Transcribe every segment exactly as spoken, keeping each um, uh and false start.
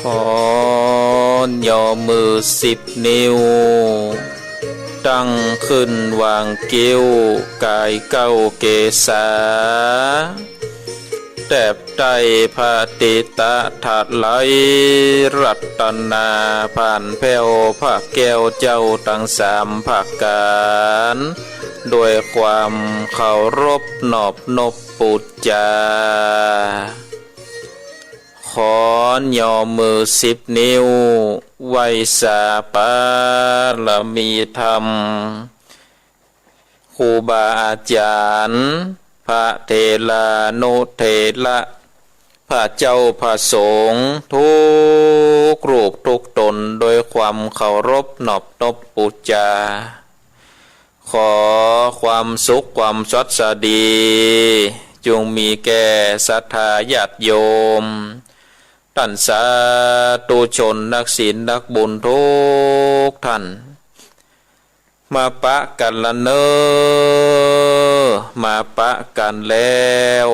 ขอ ยอมือสิบนิ้ว ตั้งขึ้นวางคิ้ว กายเก้าเกศา แตบไต้พระติตะถะไลรัตนา ผ่านแผ้วพระแก้วเจ้าตังสามประก๋าน ด้วยความเคารพนอบนบปู๋จา ขอยอมือสิบนิ้ว ไหว้สาบารมีธรรม ครูบาอาจ๋ารย์ พระเถรานุเถระ พระเจ้าพระสงฆ์ ทุกรูปทุกต๋น ด้วยความเคารพนอบนบปู๋จา ขอความสุขความสวัสดี จุ่งมีแก่ศรัทธาญาติโยม ต้านสาธุชนนักศีลนักบุญทุกท่าน มาปะกั๋นละเน่อ มาปะกั๋นแล้ว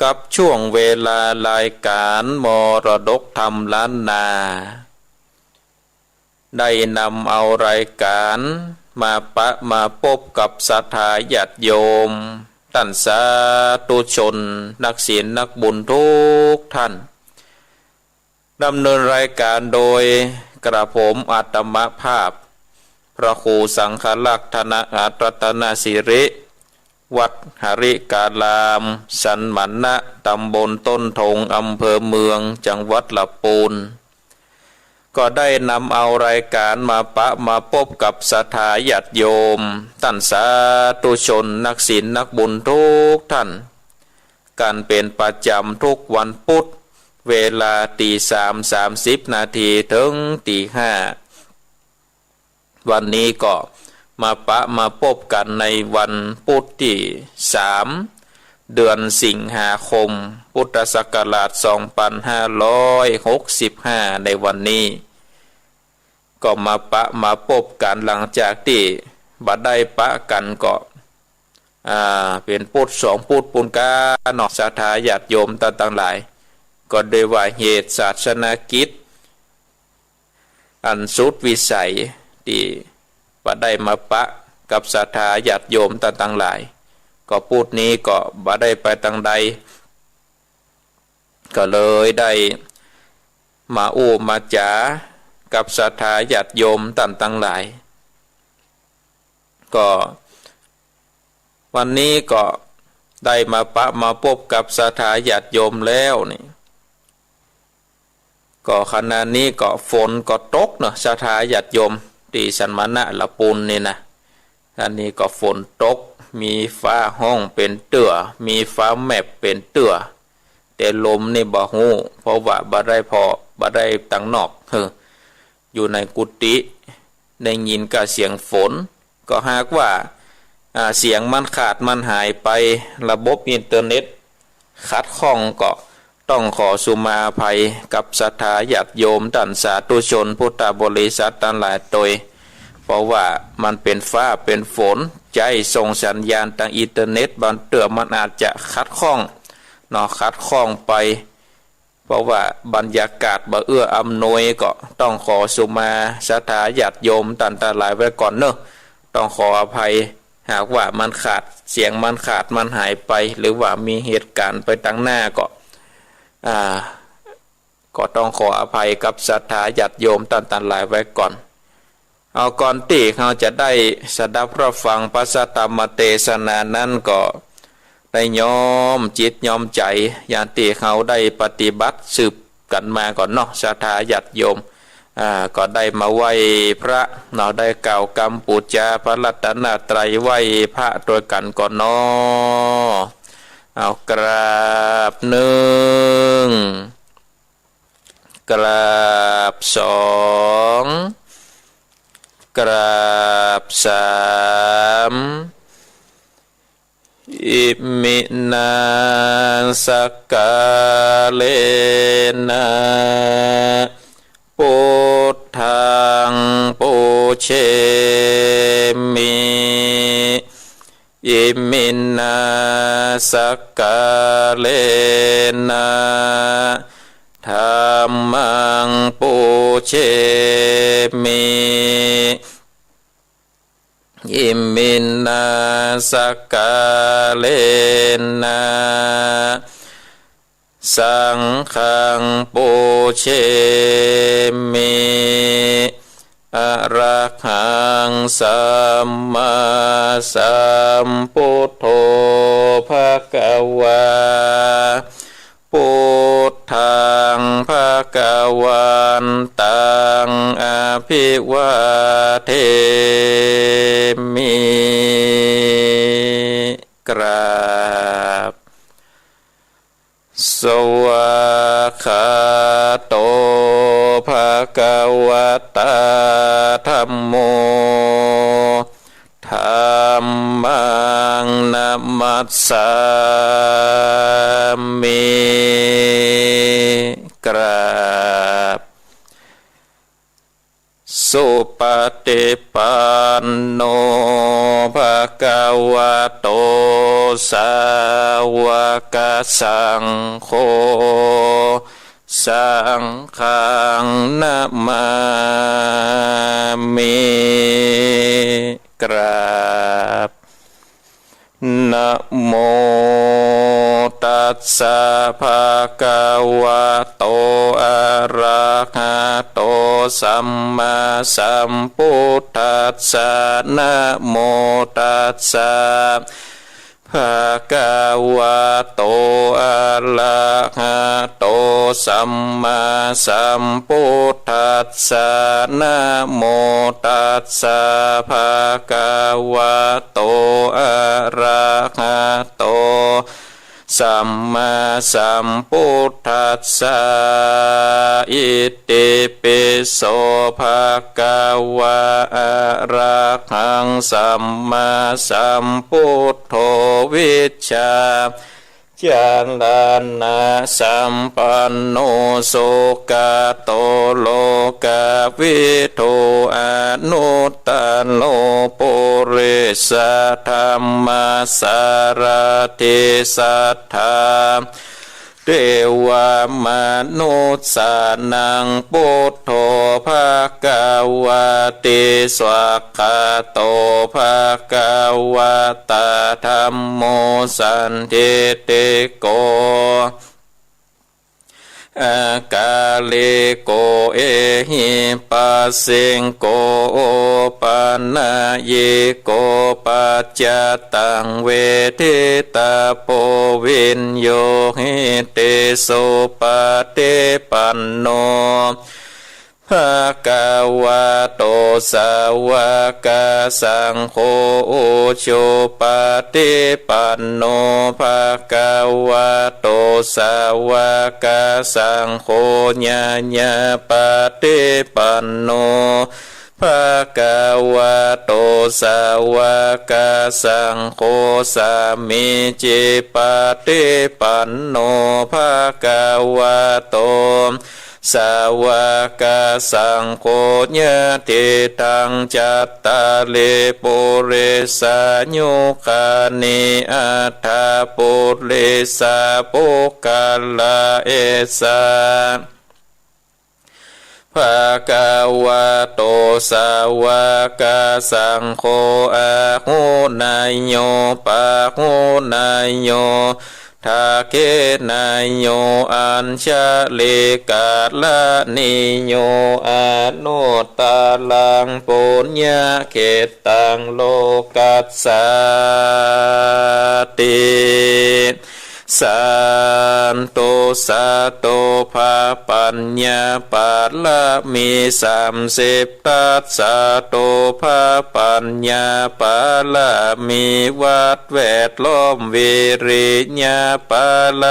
กับช่วงเวลารายก๋านมรดกธรรมล้านนา ได้นำเอารายก๋านมาปะมาปบกับศรัทธาญาติโยม ต้านสาธุชนนักศีลนักบุญทุกท่าน ดำเนินรายก๋านโดยกระผมอาตมาภาพ พระครูสังฆรักษ์ ธนอัตตนสิริ วัดหริการาม สันมณะ ตำบลต้นทง อำเภอเมือง จังหวัดละปูน ก็ได้นำเอารายก๋านมาปะมาปบกับศรัทธาญาติโยม ต้านสาธุชนนักศีลนักบุญทุกท่าน กั๋นเป๋นประจ๋ำทุกวันปุ๊ด เวลาตีสามสามสิบนาทีเถิงตีห้า วันนี้ก็มาปะมาปบกั๋นในวันปุ๊ดตี้สาม เดือนสิงหาคม พุทธศักราชสองปันห้าร้อยหกสิบห้า ในวันนี้ ก็มาปะมาปบกั๋นหลังจากตี้บ่ได้ปะกั๋นก็ อ่า เป๋นปุ๊ดสองปุ๊ดปู๊นก้าเนาะ ศรัทธาญาติโยมต้านตังหลาย ก็โดยว่าเหตุศาสนกิจ อันสุดวิสัยตี้บ่ได้มาปะกับศรัทธาญาติโยมต้านตังหลาย ก็ปุ๊ดนี้ก็บ่ได้ไปตางใด ก็เลยได้มาอู้มาจ๋ากับศรัทธาญาติโยมต้านตังหลาย ก็วันนี้ก็ได้มาปะมาปบกับศรัทธาญาติโยมแล้วนี่ ก็ขณะนี้ก็ฝนก็ตกเนาะ ศรัทธาญาติโยมตี้สันมณะละปูนนี่นะ อันนี้ก็ฝนตก มีฟ้าฮ้องเป๋นเตื้อ มีฟ้าแมบเป๋นเตื้อ แต่ลมนี่บ่ฮู้ เพราะว่าบ่ได้ผ่อ บ่ได้ตังนอก เฮ้อ อยู่ในกุฏิ ได้ยินก้าเสียงฝน ก็หากว่า อ่า เสียงมันขาดมันหายไป ระบบอินเทอร์เน็ตขัดข้อง ก็ต้องขอสุมาอภัยกับศรัทธาญาติโยมต้านสาธุชนพุทธบริษัทตังหลายตวย เพราะว่ามันเป๋นฟ้าเป๋นฝน จะส่งสัญญาณตางอินเทอร์เน็ตบางเตื้อมันอาจจะขัดข้องเนาะ ขัดข้องไป เพราะว่าบรรยากาศบ่เอื้ออำนวย ก็ต้องขอสุมาศรัทธาญาติโยมต้านตังหลายไว้ก่อนเนาะ ต้องขออภัย หากว่ามันขาด เสียงมันขาดมันหายไป หรือว่ามีเหตุก๋ารณ์ไปตางหน้าก็ อ่า ก็ต้องขออภัยกับศรัทธาญาติโยมต้านตังหลายไว้ก่อน เอาก่อนตี้เฮาจะได้สดับรับฟังพระสัทธรรมเตสนานั้นก็ได้ย้อมจิตย้อมใจ๋ อย่างตี้เฮาได้ปฏิบัติสืบกั๋นมาก่อนเนาะ ศรัทธาญาติโยม อ่า ก็ได้มาไหว้พระเนาะ ได้กล่าวกำปู๋จาพระรัตนตรัย ไหว้พระตวยกั๋นก่อนเนาะ เอากราบนึ่ง กราบสอง กราบสาม อิมินา สักกาเลนะ ปุทธัง ปูเชมิ อิมินา สักกาเลนะ ธัมมังปูเชมิ อิมินาสักกาเรนะ สังฆังปูเชมิ อะระหังสัมมาสัมพุทโธ ภะคะวา พุทธัง ภะคะวันตัง อะภิวาเทมิ กราบ สวากขาโต ภะคะวะตา ธัมโม ธัมมัง นะมัสสามิ กราบ สุปะติปันโน ภะคะวะโต สาวกสังโฆ สังฆัง นะมามิ กราบ นะโมตัสสะ ภะคะวะโต อะระหะโต สัมมาสัมพุทธัสสะ นะโมตัสสะ ภะคะวะโต อะระหะโต สัมมาสัมพุทธัสสะ นะโมตัสสะ ภะคะวะโต อะระหะโต สัมมาสัมพุทธัสสะ อิติปิโส ภะคะวะ อะระหัง สัมมาสัมพุทโธ วิชชา จารณะสัมปันโน สุกะโต โลกะวิทู อนุตตะโร ปุริสะธัมมะสารถิ สัทธา เตวะมนุสสานัง ปุทโธ ภะคะวะติ สวากขาโต ภะคะวะตา ธัมโม สันทิฏฐิโก อะกาลิโก เอหิปัสสิโก โอปะนะยิโก ปัจจะตัง เวทิตะโพ วิญญูหิติ สุปะติปันโน ภะคะวะโต สาวกสังโฆ อุจุปะติปันโน ภะคะวะโต สาวกสังโฆ ญาญาปะติปันโน ภะคะวะโต สาวกสังโฆ สามีจิปะติปันโน ภะคะวะโต สาวกสังโฆ ยะถิตัง จัตตาริ ปุริสายุคานิ อัตถะ ปุริสะปุคคละ เอสะ ภะคะวะโต สาวกสังโฆ อาหุเนยโย ปาหุเนยโย ทักขิเนยโย อัญชลิกะระณีโย อนุตตะรัง ปุญญะเขตตัง โลกัสสาติ สาธุ สาธุ พระปัญญาปารมีสามสิบทัศ สาธุ พระปัญญาปารมี วัดแวดล้อม วิริยะปาร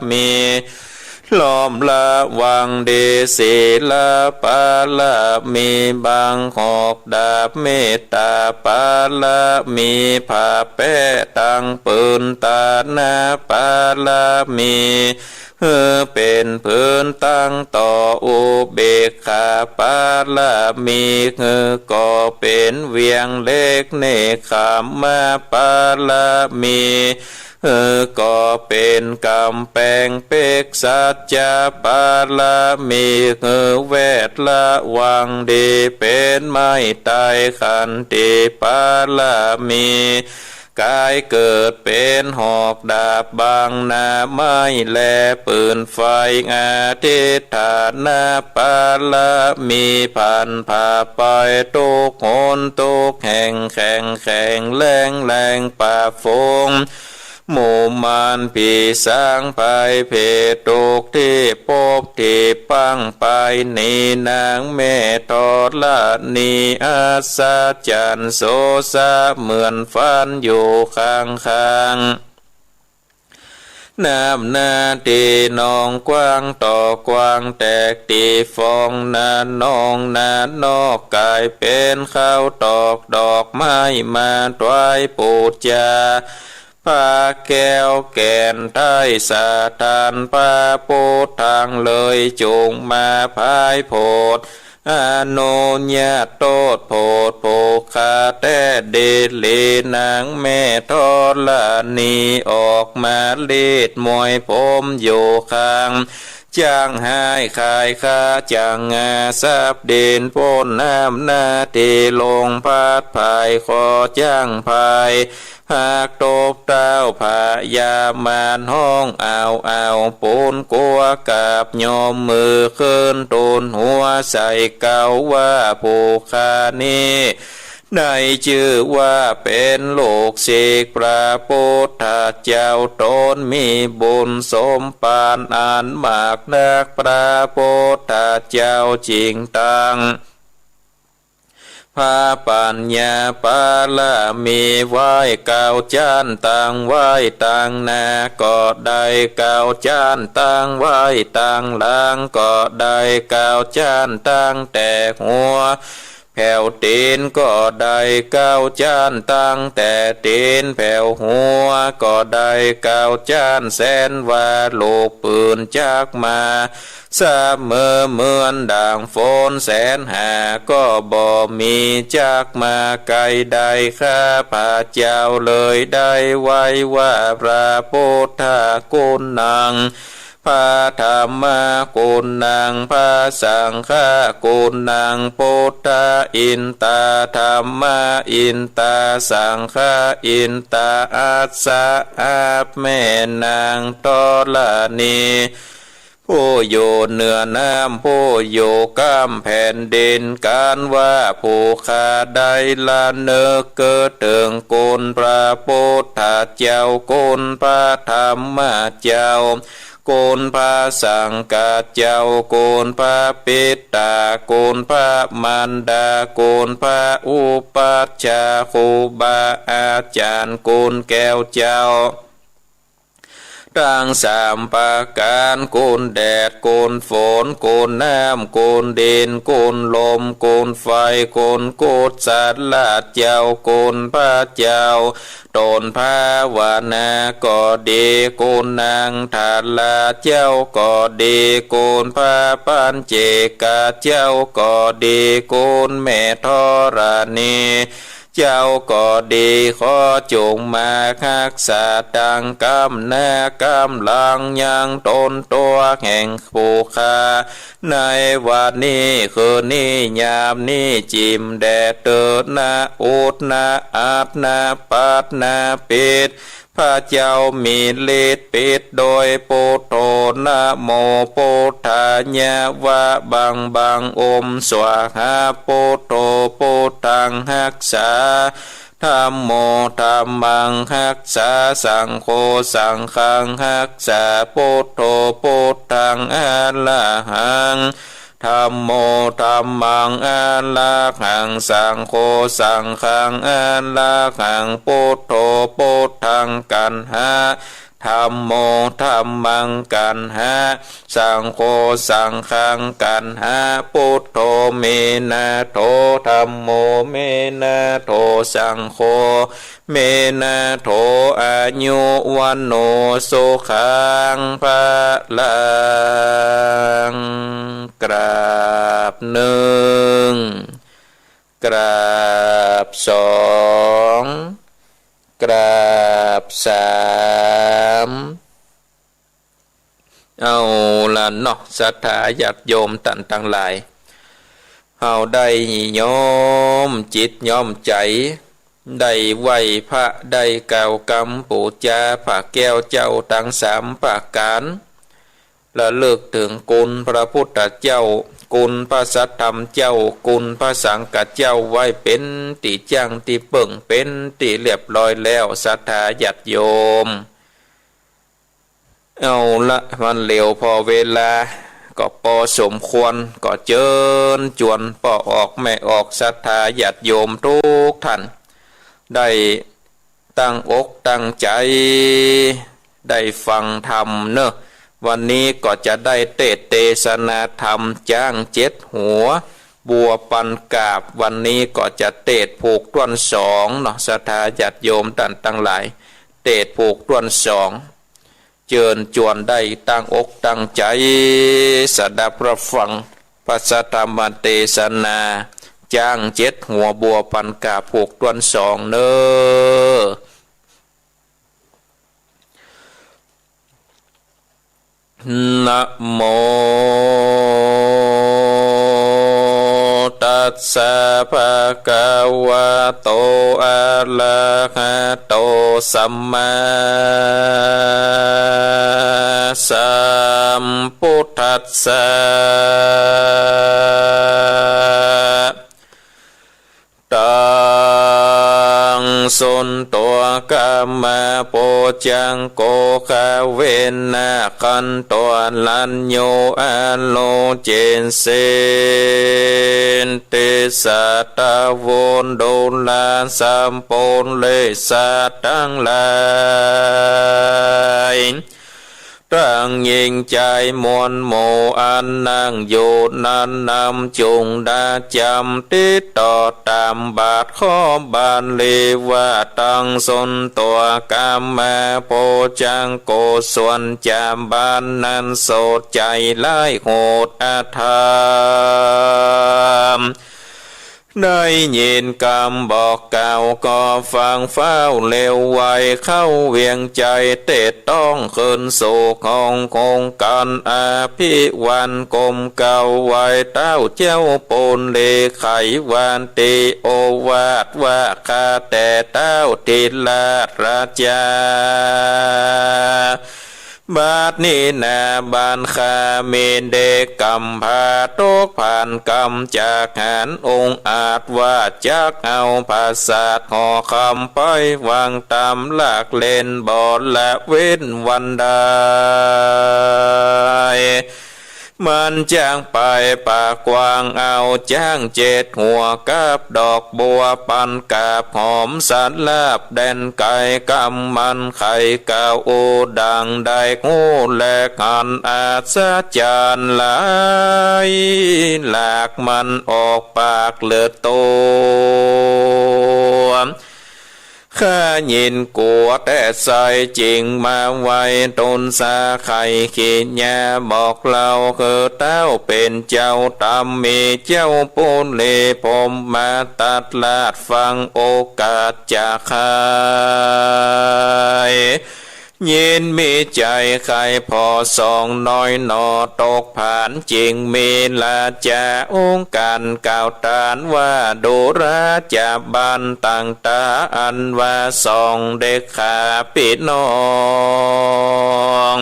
มี ล้อมระวังดี ศีลปารมี บังหอกดาบ เมตตาปารมี ผ้าแป๊ตังปืน ตานะปารมี หื้อเป๋นปืนตังต่อ อุเบกขาปารมี หื้อก่อเป๋นเวียงเหล็ก เนกขัมมะปารมี หื้อก่อเป๋นก๋ำแปงเป๊กสัจจะปารมี หื้อแวดระวังดีเป๋นไม้ไตรขันติปารมี ก๋ายเกิดเป๋นหอกดาบบังหน้าไม้ แลปืนไฟอธิษฐานปารมี พันผ่าไปกู้หนกู้แห่ง แข็งแข็งแรงแรงปราบฝูง หมู่มารผีสางภัยเผตกู้ตี้ปบตี้ปังไป หนีนางแม่ธรณีอัศจรรย์ โสสะเหมือนฝันอยู่ข้างๆ น้ำนาตี้นองกว้างต่อกว้าง แตกตี้ฟองนานองนานอก ก๋ายเป๋นข้าวตอกดอกไม้มาถวายปู๋จา พระแก้วแก่นไทยสถานพระโพธัง เลยจุ่งมาผายโผด อนุญาตโตษโผดผู้ข้าแต๊ดีหลี นางแม่ธรณีออกมาลีดมวยผมอยู่ข้าง จักห้ายขายข้าจักงาสับดิน ป๊นน้ำนาตี้ลงพัดผาย ขอจักผาย หากตบเต้าพญามารฮ้องอ้าวอ้าว ปูนกั๋วกราบยอมมือขึ้น ตูนหัวใส่เกล้าว่าผู้ข้านี้ ได้จื้อว่าเป๋นลูกศิษย์พระโพธเจ้า ต๋นมีบุญสมปานอันมากนัก พระโพธเจ้าจึงตัง พระปัญญาปารมีไว้เก้าจั๊น ตังไว้ตังหน้าก็ได้เก้าจั๊น ตังไว้ตังหลังก็ได้เก้าจั๊น ตังแต่หัวแผวตี๋นก็ได้เก้าจั๊น ตังแต่ตี๋นแผวหัวก็ได้เก้าจั๊น แสนว่าลูกปืนจักมา เสมอเหมือนด่างฝนแสนหาก็บ่มีจักมาไกลได้ ข้าพระเจ้าเลยได้ไว้ว่าพระพุทธกุณัง พระธรรมกุณัง พระสังฆกุณัง ปุทธาอินตา ธัมมาอินตา สังฆาอินตา อัสสะ อับแม่นางธรณี ผู้อยู่เหนือน้ำ ผู้อยู่ก้ำแผ่นดิน กันว่าผู้ข้าได้ระนึกเกิดเถิงคุณพระพุทธเจ้า คุณพระธรรมเจ้า คุณพระสังฆเจ้า คุณพระปิตา คุณพระมารดา คุณพระอุปัชฌาย์ ครูบาอาจ๋ารย์ คุณแก้วเจ้า ตังสามประก๋าน คุณแดด คุณฝน คุณน้ำ คุณดิน คุณลม คุณไฟ คุณกุศลเจ้า คุณพระเจ้า ต๋นภาวนาก็ดี คุณนางธาราเจ้าก็ดี คุณพระปัญเจกเจ้าก็ดี คุณแม่ธรณี เจ้าก็ดี ขอจงมาฮักษาตังก้ำหน้าก้ำหลังยังต๋นตั๋วแห่งผู้ข้า ในวันนี้คืนนี้ยามนี้จิ่มแด่เตอ นะอุดนะอัดนะปัดนะปิด พระเจ้ามีฤทธิ์ปิดโดยปุทโธ นะโมปุทธายะ วะบังบัง โอมสวาหา ปุทโธ ปุทธังฮักษา ธัมโม ธัมมังฮักษา สังโฆ สังฆังฮักษา ปุทโธ ปุทธัง อระหัง ธัมโม ธัมมัง อระหัง สังโฆ สังฆัง อระหัง ปุทโธ ปุทธัง กัณหะ ธัมโม ธัมมัง กัณหะ สังโฆ สังฆัง กัณหะ ปุทโธ เมนะโถ ธัมโม เมนะโถ สังโฆ เมนะโถ อายุ วัณโณ สุขัง พลัง กราบหนึ่ง กราบสอง กราบสาม เอาละเนาะ ศรัทธาญาติโยมต้านตังหลาย เฮาได้ย้อมจิตย้อมใจ๋ ได้ไหว้พระ ได้กล่าวกำปู๋จาพระแก้วเจ้าตังสามประก๋าน ระลึกเถิงคุณพระพุทธเจ้า คุณพระสัตธรรมเจ้า คุณพระสังฆเจ้า ไว้เป๋นตี้จั้งตี้เปิ้ง เป๋นตี้เรียบร้อยแล้ว ศรัทธาญาติโยม เอาละ มันเหลียวผ่อเวลา ก็ปอสมควร ก็เจิญจวนป้อออกแม่ออก ศรัทธาญาติโยมกู้ต้าน ได้ตั้งอกตั้งใจ๋ ได้ฟังธรรมเนาะ วันนี้ก็จะได้เตสน์เตสนาธรรมจ๊างเจ็ดหัว บัวปันกาบ วันนี้ก็จะเตสน์ผูกต้วนสองเนาะ ศรัทธาญาติโยมต้านตังหลาย เตสน์ผูกต้วนสอง เจิญจวนได้ตั้งอกตั้งใจ๋ สดับรับฟังพระสัทธรรมเตสนา จ๊างเจ็ดหัว บัวปันกาบ ผูกต้วนสองเนาะ นะโม ตัสสะ ภะคะวะโต อะระหะโต สัมมาสัมพุทธัสสะ ตัง สุณัตถวา กัมมะ โพชฌัง โข ขะเวนะ ขัณฑัตถะ รัญญู อะโร เจเส ติสสะ ตะโว ดูรา สัพปุริสะตังหลาย ตังหญิงจายมวลหมู่ อันนั่งอยู่นั้น นำจุ่งดาจ๋ำ ติดต่อต๋ามบาท ขอบาลีว่า ตัง สุณัตถวา กัมมะ โพชฌัง โก ส่วนจ๋ำบาทนั้น โสดใจ๋ร้ายโหดอธรรม ได้ยินกำบอกกล่าวก็ฟังฟ้าวเร็วไว เข้าเวียงใจ๋เตสน์ต้องขึ้นสู่ห้องคงก๋านอภิวาท ก้มเกล้าไหว้เต้าเจ้าปุรี ไขว่าตี้โอวาทว่าข้าแต่เต้าทิราชราชา บัดนี้นา บ้านข้ามีเด็กก๋ำพร้าตกพราน กำจักหาญองอาจว่าจักเอาผาสาทหอคำไปวางต๋ามหลักเล่น บ่ละเว้นวันใด มันจักไปปากกว้างเอาจ๊างเจ็ดหัวกับดอกบัวปันกาบหอมสาลาบแดนไก๋ กำมันไขกล่าวดังได้ฮู้และหัน อัศจรรย์หลาย หลากมันออกปากเลิดตั๋ว ข้ายินกั๋วแต๊ไส้ จึงมาไหว้ตูนสาไขเขียนยาบอกเล่า คือเต้าเป๋นเจ้าธรรม มีเจ้าปุรีพรหมมาตรัสลาดฟังโอกาสจะไข ยินมีใจ๋ใค่ผ่อสองน้อยหน่อตกพราน จึงมีราชาองค์ก๋านกล่าวต๋านว่า ดูราจะบานตังต๋า อันว่าสองเด็กข้าปี้น้อง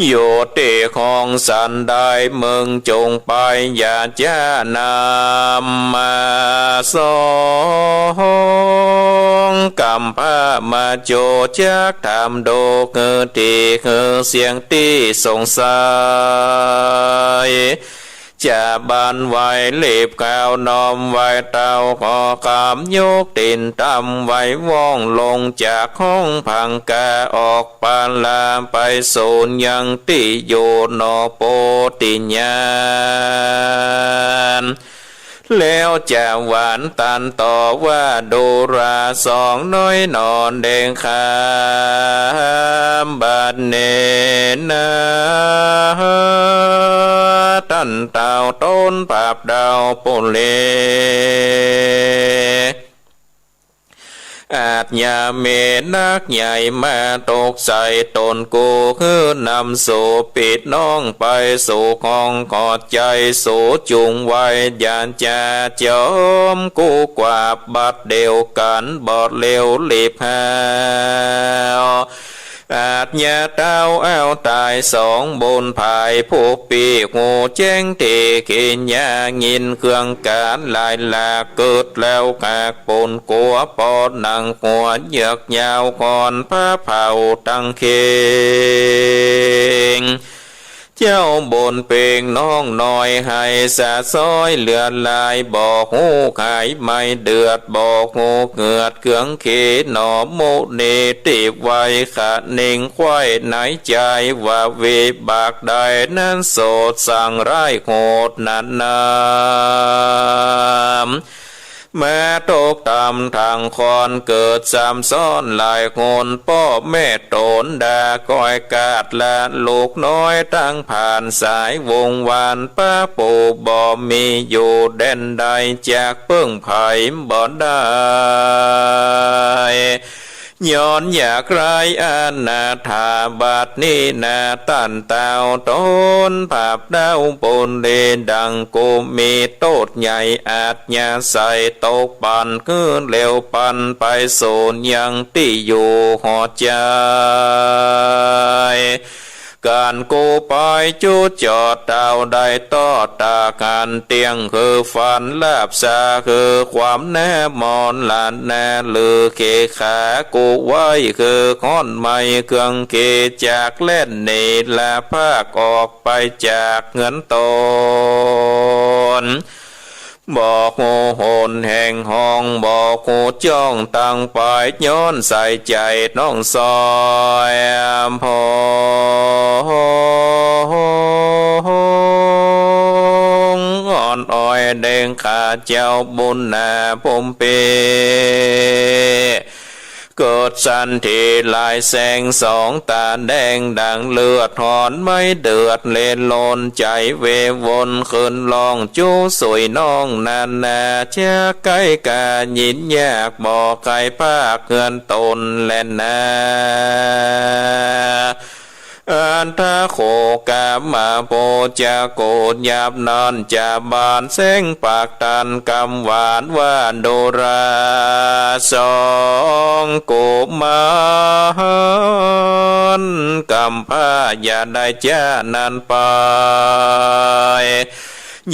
อยู่ตี้ห้องสันใด มึงจงไปอย่าจ๊านำมาสอง กำพร้ามาโจจักถามดู คือตี้คือเสี้ยงตี้สงสัย จะบานไหวรีบก้าวน้อมไหวเต้าขอคำ ยกตี๋นตำไหวว่องลงจากห้องผังกาออก ปาลาไปสูนยังตี้อยู่หนอโพธิญาณ แล้วจะหวานตันต่อว่า ดูราสองน้อยหน่อเด็กข้า บัดนี้นา ต้านเต้าตูนปราบดาวปุรี อาชญาเมนักใหญ่มาตกใส่ต๋นกู หื้อนำสูปี้น้องไปสู่ห้อง ขอใจ๋สูจุ่งไว้ อย่าจะจ๋อมกู้กว่าบัดเดี่ยวกั๋น บ่เร็วรีบหาว อาชญาเต้าอ้าวต๋ายสอง บุญผายผู้ปี้ ฮูแจ้งเต๋เก๋ญา ยินเครื่องก๋านหลายหลาก เกิดแล้วหากปูนกั๋ว ปอหนังหัวเยือกยาว ก่อนพระเผาตังเข่ง เจ้าบุญเป๋งน้องน้อย หื้อสะซ้อยเหลือหลาย บ่ฮู้หายไม่เดือด บ่ฮู้เหือดเครื่องเขนอ มุนีตี้ไหว้ คะเน่งใคว่ในใจ๋ ว่าวิบากใดนั้น โสดสั่งร้ายโหดหนานา มาตกต๋ามทางคอน เกิดซ้ำซ้อนหลายหน ป้อแม่ต๋นด่าก้อยกาด ละลูกน้อยตังผ่าน สายวงวานป้าปู่ บ่มีอยู่แดนใด จักเปิ้งใผบ่ได้ ย้อนอยากร้ายอนาถา บัดนี้นาต้านเต้าต๋น ผาบดาวปุญเณ ดังกูมีโต้ษใหญ่ อาชญาใส่ตกปั่น หื้อเร็วปั่นไปสูญยังตี้อยู่หัวใจ๋ ก๋านกูไปจุดจอด เต้าได้ตอดต๋าก๋านเตี้ยง หื้อฟันลาบสา หื้อความหน้ามอนหลานนา หรือเขขากูไว้ หื้อฮ้อนไหม้เครื่องเข จากแล่นหนีละพากออกไปจากเฮือนต๋น บ่ฮู้หนแห่งห้อง บ่ฮู้จ้องตังไป ย้อนใส่ใจ๋น้องซ้อย พองอ่อนอ้อยเด้ง ข้าเจ้าบุญนาภูมิเป เกิดสันทีหลายแสง สองต๋าแดงดังเลือด ฮ้อนไหม้เดือด เล่นโลนใจ๋เววน ขึ้นร้องจู้สุยน้องนานา จะใก้กายินยาก บ่ใค่พากเฮือนต๋นแลนา อันทะโขกามาโพจะโกยาบนั้น จะบานแสงปากตัน กำหวานว่า ดูราสองกุมาร กำพร้าอย่าได้จ้านั้นไป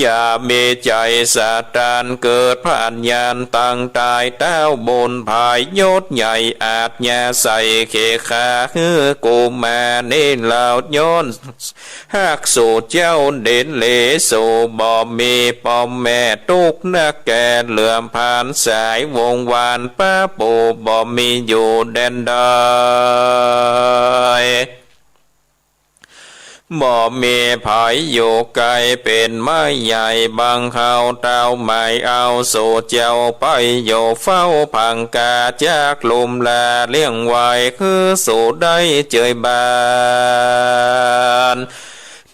อย่ามีใจ๋สะตาน เกิดพยานตังต๋าย เต้าบุญผายยศใหญ่ อาชญาใส่เขขา หื้อกุมารนี้ลาวย้อนฮักสู่เจ้าเด่นเหลสู่ บ่มีป้อแม่ตุ๊กข์นักแก่ เหลือผ่านสายวงวานป้าปู่ บ่มีอยู่แดนใด บ่มีใผอยู่ไกล เป๋นไม้ใหญ่บังเฮา เต้าหมายเอาสู่เจ้าไป อยู่เฝ้าพังกาจากลุ่มลา เลี้ยงไว้คือสู่ได้เจยบาน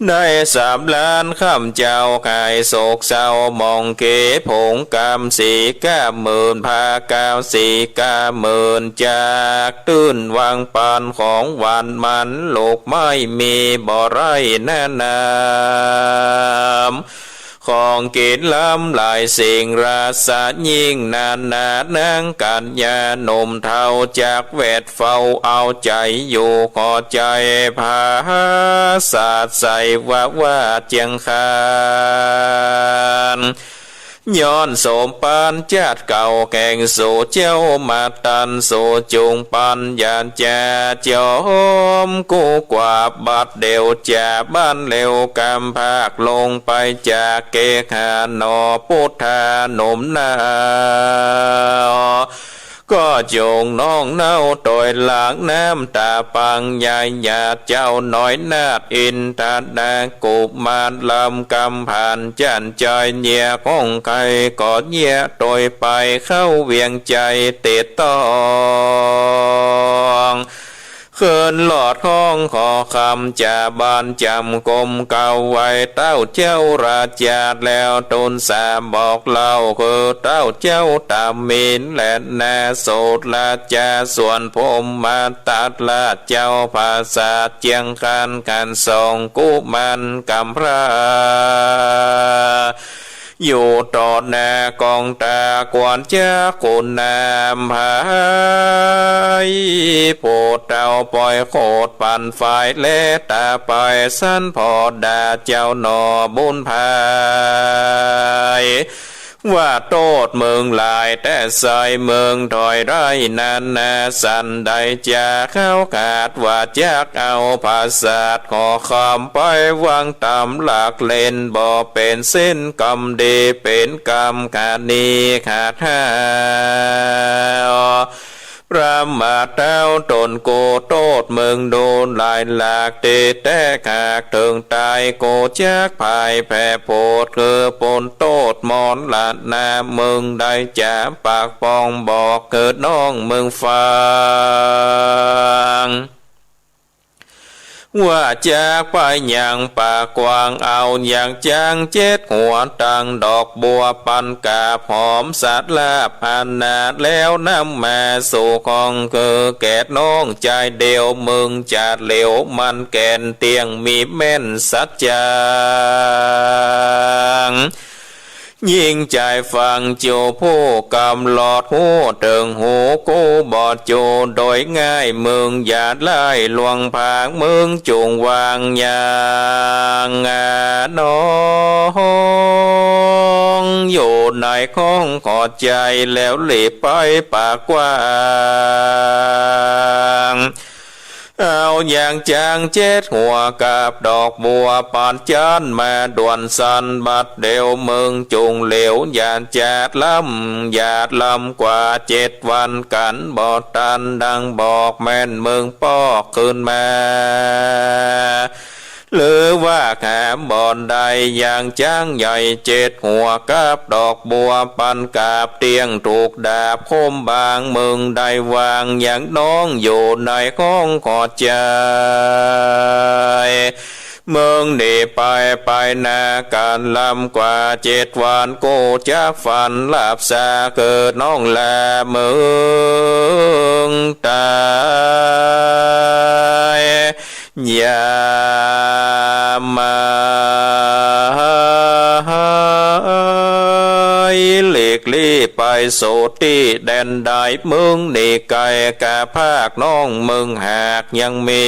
ได้สำราญค่ำเจ้า หายโศกเศร้าหมองเข ผงกำสีก้าหมื่น ผ้ากาวสีก้าหมื่น จากตื้นวางปานของหวานมัน ลูกไม้มีบ่ไร้หน้านาม ของกิ๋นล้ำหลายสิ่ง ราสะยิ่งนานา นางกัญญาหนุ่มเฒ่า จักแวดเฝ้าเอาใจ๋อยู่ ขอใจ๋ผาสาดใส่ว่าว่าเจียงคาน ย้อนสมปานจาติเก่า แก่งสู่เจ้ามาตัน สู่จุงปัญญาจาจอมกู้กว่าบัดเดี่ยว จะบั้นเร็วกำพากลงไปจากเกหาหนอ พุทธาหนุ่มนา ก็จุงน้องเน่าตอยหลังน้ำต๋าปัง ยายหยาดเจ้าน้อยนาฏอินทนา กุมารลำกำผ่านจั้นจอยเยียะห้องไข่ ก็เยียะตอยไปเข้าเวียงใจ๋เตดต้อง เกินหลอดห้องขอคำจ๋าบานจ๋ำกรมเกล้าไหว้เต้าเจ้าราชาแล้ว ตูนสาบอกเล่าคือเต้าเจ้าตามินและนาโสดราชา ส่วนพรหมทัตราชเจ้าผาสาทเจียงคาน ขันสองกุมารกำพร้า อยู่ต่อหน้ากองตากวนจักขุนนำไพร ผู้เต้าปอยโขดปันฝ่ายและต๋าไป สันพ่อด่าเจ้าหน่อบุญภาย ว่าโต้ษมึงหลายแต๊ใส มึงถอยได้นั้นนา สันใดจาเข้าขาดว่าจักเอาผาสาท ขอคำไปวางต๋ามหลักเล่น บ่เป๋นสิ้นกรรมดี เป๋นกรรมคดีขาดห้าว ประมาทเต้าต๋นกูโต้ษมึงดูหลายหลาก ตี้แต๊หากเถิงต๋ายกูจักพ่ายแผ่โผด คือป๊นโต้ษมรณะ มึงได้จ๋าปากปองบอกเกิดน้องมึงฟัง ว่าจักไปยังป่ากว้าง เอาหยางจ๊างเจ็ดหัว ตังดอกบัวปันกาบหอม สาดลาบอานาถแล้วนำมาสู่ของ คือแก่น้องจายเดียว มึงจ๋าเหลียวมันแก่นเตี้ยง มีแม่นสัจจัง ยิ่งจายฟัง เจ้าผู้กำหลอดฮู้เถิงหู กูบ่โจ้โดยง่าย มึงอย่าได้ลวงผาง มึงจุ่งวางอย่างน้อง อยู่ในข้องขอดใจ๋ แล้วหลีบไปป่ากว้าง เอาหยางจ๊างเจ็ดหัวกับดอกบัวปานจันทร์มาด่วนสันบัดเดียว มึงจุ่งเหลียว อย่าจ๋าดล้ำ อย่าดล้ำกว่าเจ็ดวัน กั๋นบ่ตันดังบอกแม่น มึงปอกคืนมา หรือว่าหาบ่ได้ หยางจ๊างใหญ่เจ็ดหัวกับดอกบัวปันกาบเตี้ยง ถูกดาบคมบาง มึงได้วางอย่างน้อง อยู่ในข้องขอดใจ๋ มึงหนีไปไปนากั๋น ล้ำกว่าเจ็ดวัน กูจักฟันลาบสา คือน้องและมึงต๋าย อย่ามาหลีกลี้ไปสู่ตี้แดนใด มึงหนีไก๋กาภาคน้อง มึงหากยังมี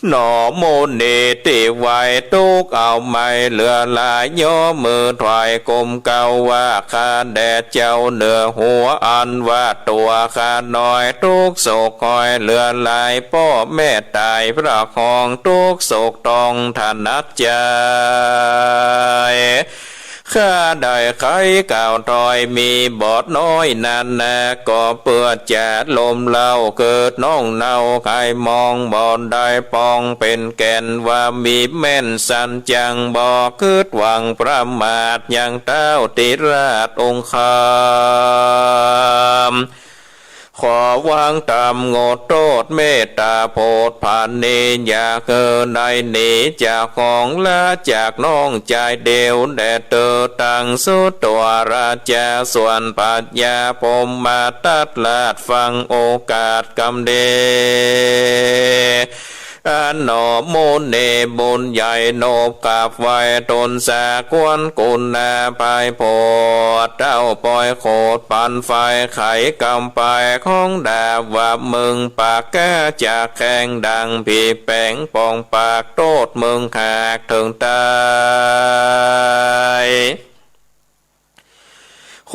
หน่อมูลนี้ตี้ไหว ตุ๊กเอาไม่เหลือหลาย ยกมือถวายกรมเกล้าว่า ข้าแด่เจ้าเหนือหัว อันว่าตั๋วข้าน้อย ตุ๊กโศกคอยเหลือหลาย ป้อแม่ต๋ายพระคอง ตุ๊กโศกตองถนัดใจ๋ ข้าได้ไขกล่าวถ้อยมีบอดน้อยนั้นนา ก็เปื้อจะลมเล้า เกิดน้องเนาไขมอง บ่ได้ปองเป๋นแก่น ว่ามีแม่นสันจัง บ่กึ๊ดหวังประมาท ยังเต้าติราชองค์คำ ขอวางต๋ามงดโต้ษเมตต๋าโผดผานี อย่าหื้อได้หนีจากของละจากน้องจายเดียว แด่เตอตังสุดตั๋วราชา ส่วนพญาพรหมทัตราชฟังโอกาสกำดี อันหน่อมูลนี้บุญใหญ่นบกราบไหว้ต๋นสากวนกุณาภัยโผด เต้าปอยโขดปันไฟไขกำไปของดาบว่า มึงปากกล้าจากแข่งดังผีแป๋ง ปองปากโต้ษมึงหากเถิงต๋าย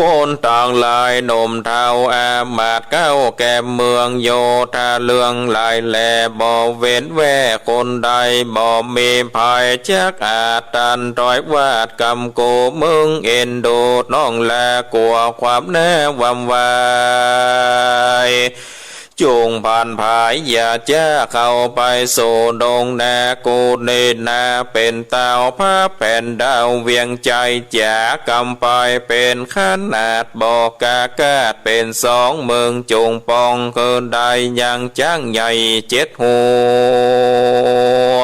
คนตังหลายหนุ่มเฒ่าอามาตย์เก๊าแก่เมืองโยธาเรื่องหลายแล บ่เว้นแว่คนใด บ่มีภัยจักอาจต้านถอยวาดกำกู มึงเอ็นดูน้องและกั๋วความหน้าหวั่นไหว จุ่งผ่านผายอย่าจ๊าเข้าไปสู่ดงนา กูนี้นาเป๋นเต้าพระแผ่นดาวเวียงชัยจ๋า กำไปเป๋นขนาดบ่กล้ากาด เป๋นสองเมืองจุ่งปอง คือได้ยังจ๊างใหญ่เจ็ดหัว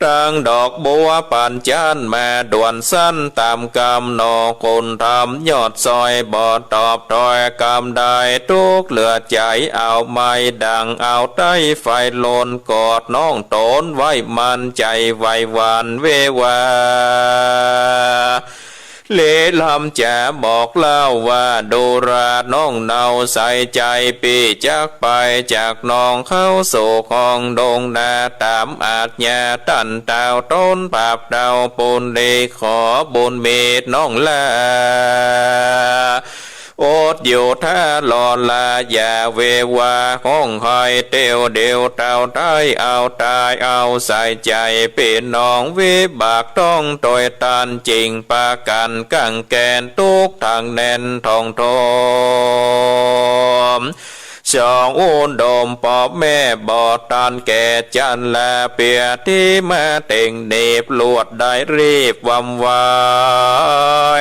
ตังดอกบัวปันจ้านมาด่วนสั้นต๋ามกำ หน่อคุณธรรมยอดซอยบ่ตอบถ้อย กำได้ตุ๊กเหลือใจ๋ เอาไม้ดั่งเอาใต้ไฟลน กอดน้องต๋นไว้มั่น ใจ๋ไหวหวั่นเววา เลล้ำจ๋าบอกเล่าว่า ดูราน้องเนาใส่ใจ๋ ปี้จักไปจากน้องเข้าสู่ห้องดงนา ต๋ามอาจญาต้านเต้าต๋นปราบเต้าปุณณี ขอบุญมีน้องหล้า อดอยู่ถ้ารอลา อย่าเววาฮ้องไห้เตียวเดียว เต้าได้เอาต๋ายเอาใส่ใจ๋ ปี้น้องวิบากต้องตวยตาน จึ่งปากั๋นกั๋งแก๋นตุ๊กตังแน่นท่องโทม สองอุดมป้อแม่บ่ตันแก่จันลา เปียตี้มาเต็งหนีบลวดได้รีบวำวา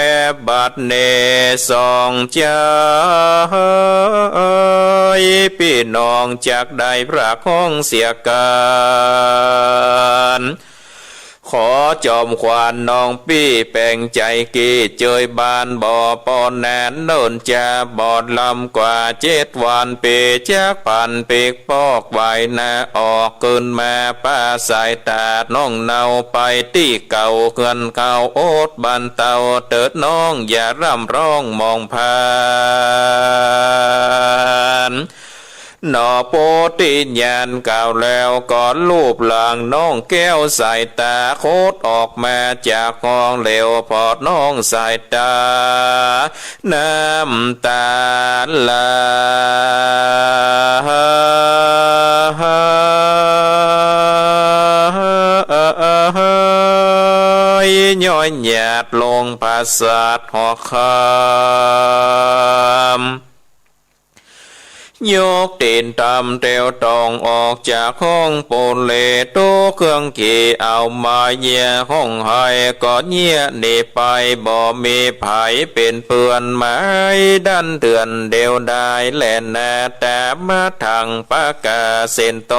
ย บัดนี้สองใจ๋ ปี้น้องจักได้พรากฮ้องเสียกั๋น ขอจอมขวัญน้องปี้แป๋งใจ๋ กี้เจยบานบ่ปอนนาน เนิ่นจ๊าบ่ล้ำกว่าเจ็ดวัน ปี้จักผันปิ๊กปอกไหวหน้าออก ขึ้นมาป้าสายต๋าน้องเนาไปตี้เก่า เฮือนเก่าอดบรรเตา เติดน้องอย่าร่ำร้องหมองพาน หน่อโปธิญาณกล่าวแล้วก็ลูบหลังน้องแก้วสายต๋า คดออกมาจากห้องเหลว ผ่อน้องสายต๋าน้ำต๋าไหลย้อยหยาดลงผาสาทหอคำ ยกตี๋นต๋ำเตียวต้องออกจากห้องปูนเล ตุ๊กเครื่องขี่เอามาเยียะฮ้องไห้ ก็เยียะหนีไป บ่มีใผเป๋นเปื้อน หมายดันเถื่อนเดียวดายแลนา ต๋ามมาถังปะกาเส้นโต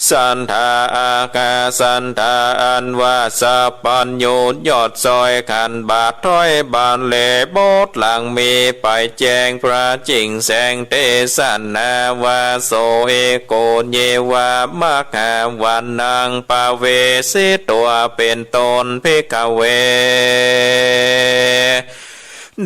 สันธาอาคาสันธา อันว่าสัพพัญญูยอดซอย ขันบาทถ้อยบาทเล บทหลังมีไปแจ้งพระจิ่งแสงเตสนา ว่า โส เอโก เยวา มหาวานัง ปะเวสิตัว เป๋นต้น ภิกขะเว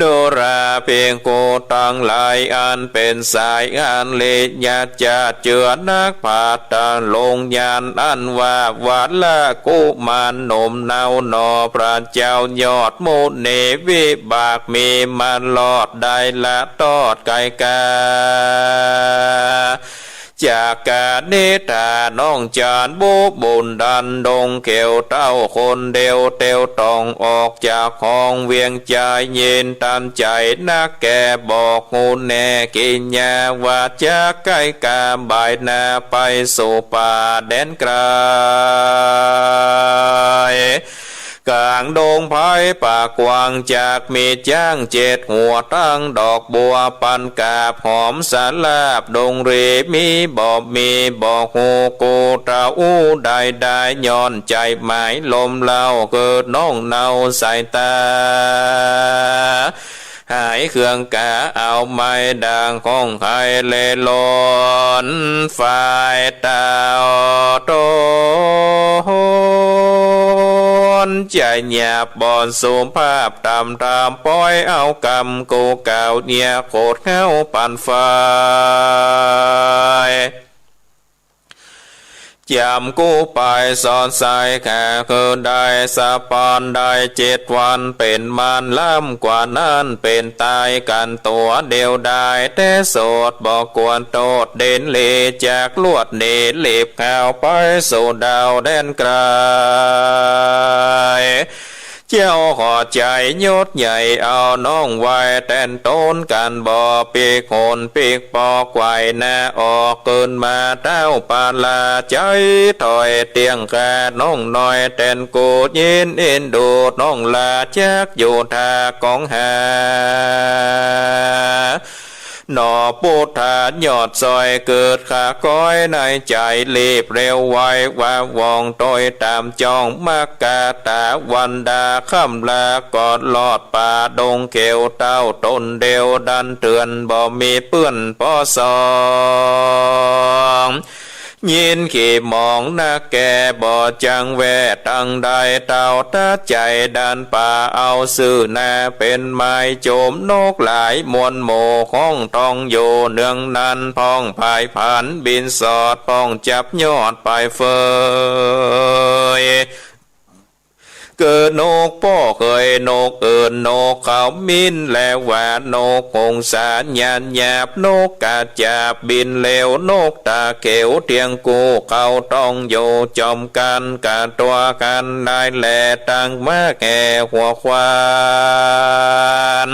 ดูราภิกขุตังหลาย อันเป๋นสายอันริยะจาติ เจือนักปาฐะลุงญาณ อันว่า วะละกุมารหนุ่มเนาหน่อ พระเจ้ายอดมุนีวิบากมี มารอดได้ละตอดไกลกา จากกานิษฐาน้องจานบุบุญดันดงเขียวเต้าคนเดียวเตียวต้องออกจากห้องเวียงใจ๋ เย็นต๋ามใจ๋นักแก่บอกฮู้แน่กิริยา ว่าจะใก้กาบ่ายหน้าไปสู่ป่าแดนไกล ก๋างดงไพรป่ากว้าง จักมีจ๊างเจ็ดหัว ตังดอกบัวปันกาบหอมสะหลาบ ดงรีมีบ่มีบอกฮู้ กูตะอู้ได้ได้ ย้อนใจ๋หมายลมเล่า เกิดน้องเนาสายต๋า หายเครื่องกาเอาไม้ด่างของไคร่เลหล่น ฝ่ายเต้าต๋นจะหยาบบ่อนสุภาพต่ำต๋าม ป้อยเอากำกูเก่าเยียะโขดเง้าปั่นไฟ จ๋ำกู้ไปสอดใส่ข้า คือได้สะปานได้เจ็ดวัน เป๋นมารล้ำกว่านั้น เป๋นต๋ายกั๋นตั๋วเดียวดาย แต่โสดบ่ควรโต้ษ เด่นเหลจากลวดหนี หลีบข้าวไปสู่ดาวแดนไกล เจ้าขอใจ๋ยศใหญ่เอาน้องไว้แตนต้น กั๋นบ่ปิ๊กหนปิ๊กปอก ไขว่หน้าออกเกินมาเต้าปาลา ใจ๋ถอยเตี้ยงกาน้องน้อยแตน กู๊ดยินเอ็นดูน้องลา จักอยู่ถ้ากองหา หนอปุทธายอดซอยเกิดข้าก้อยในใจ๋ รีบเร็วไวว่าว่องโตยต๋ามจ้อง มักกะตะวันดาค่ำลาก็รอดป่าดงเขียว เต้าต๋นเดียวดันเถื่อน บ่มีเปื้อนปอสอง ยินขี้หมองนักแก่ บ่จังแว่ตังใด เต้าตัดใจ๋ดันป่าเอาซื่อหน้า เป๋นไม้โจมนกหลายมวลหมู่ ฮ้องทองอยู่เนืองนั้น พ่องผายผันบินสอด พ่องจับยอดไปเฟย เกิดนกป้อเขยนกเอิญนกเขามิน และว่านกหงสาญาณหยาบ นกกระจาบบินเร็ว นกตาเขียวเตียงกู้ เขาต้องอยู่จอมกั๋น กะตั๋วกั๋นได้แล ตังมาแก่หัวขวาน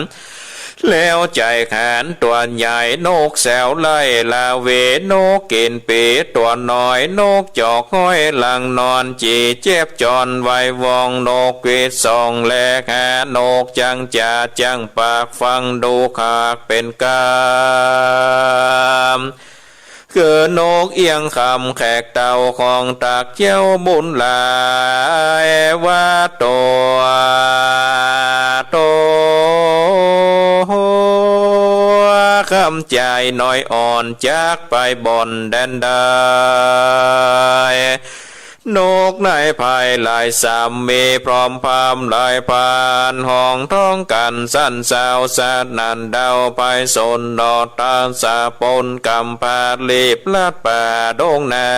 แล้วใจ๋ขานตั๋วใหญ่ นกแสวไล่ลาเว นกกิ๋นปี๋ตั๋วน้อย นกจอกห้อยหลังนอน จีเจ็บจอนไววอง นกกรีดส่องแลหา นกจังจ๋าจังปาก ฟังดูขากเป๋นกำ คือนกเอี้ยงคำแขกเต้าของตักเจ้าบุญหลาย ว่าตั๋วตั๋วคำใจ๋น้อยอ่อน จักไปบ่อนแดนใด นกในภายหลายสาม มีพร้อมพามหลายพาน ฮ้องท้องกั๋นสั้นสาวสนั่น เดาไปสนดอดตาสะปน กำพารีบลัดป่าดงนา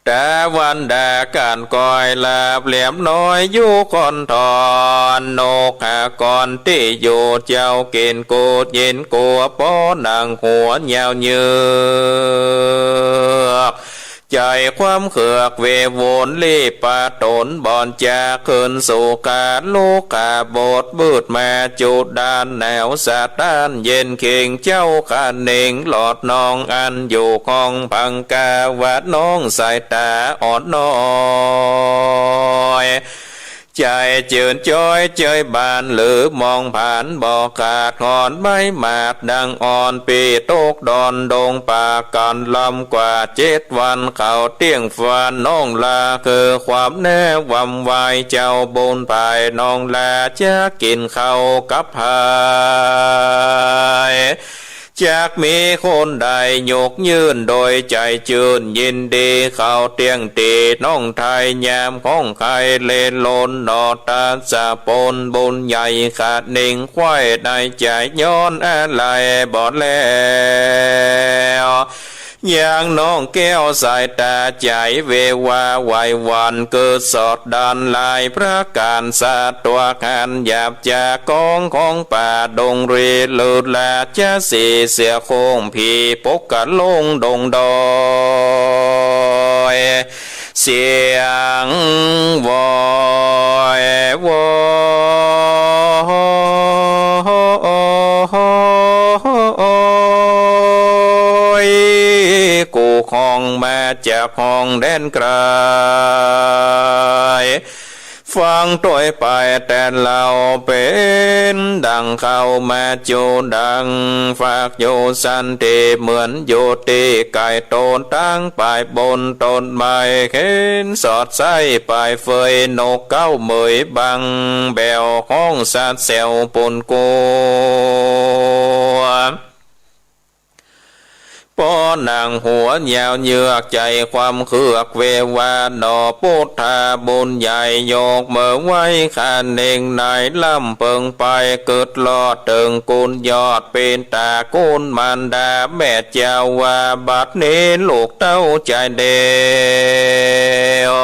ตะวันดากั๋นก้อยลาบเหลี่ยมน้อยอยู่คอนทอน นกหากรตี้อยู่เจ้ากิ๋นกูดยินกั๋ว ป้อหนังหัวยาวเหยือก ใจ๋ความเขือกเววนรีบปะต๋นบ่อนจาขึ้นสู่กาลุกขาบท บืดมาจุดานแนวสะต้านเย็นเข่ง เจ้าคะเน่งหลอดน้องอันอยู่ห้องพังกา ว่าน้องสายต๋าอ่อนน้อย ใจ๋จืนจ้อยเจยบาน หรือมองผ่านบ่ขาดหอนไม้หมากดังอ่อน ปี้ตกดอนดงป่ากั๋นลำกว่าเจ็ดวัน เขาเตี้ยงฟานน้องลา คือความแน่วำวาย เจ้าบุญภายน้องลา จักกิ๋นข้าวกับผาย จักมีคนใดยกยื่นโดยใจ๋จืนยินดี เขาเตี้ยงตี๋น้องไทยยามของใครเลนลน หนอตาสะปนบุญใหญ่คะเน่งไขว้ในใจ๋ย้อนอาลัยบ่แล้ว อย่างน้องแก้วสายต๋าใจ๋เววาไหวหวั่น เกิดสอดดานหลายประก๋าน สัตว์ตั๋วหันหยาบจากกองของป่าดงรี ลืดลาจะสีเสือโคร่งผีปกกะลงดงดอย เสียงวอยวอ ย กู่ฮ้องมาจากห้องแดนไกล ฟังตวยไปแต่เล่าเป๋นดังเข้ามาจูดัง ฝากอยู่สันติเหมือนอยู่ตี้ไก่โตนตั้งปายบนต้นไม้ เข็นสอดไส้ปายเฟยนกเก้าเหมยบัง แบวฮ้องสัตว์แสวปุนกัว ป้อหนังหัวยาวเหยือกใจ๋ความเคือกเววา หนอปุทธาบุญใหญ่ยกมือไหว้คะเน่งในลำเปิงไป กึดลอดเถิงกุนยอดเป๋นต๋ากุนมารดาแม่เจ้า ว่าบัดนี้ลูกเต้าใจ๋เดียว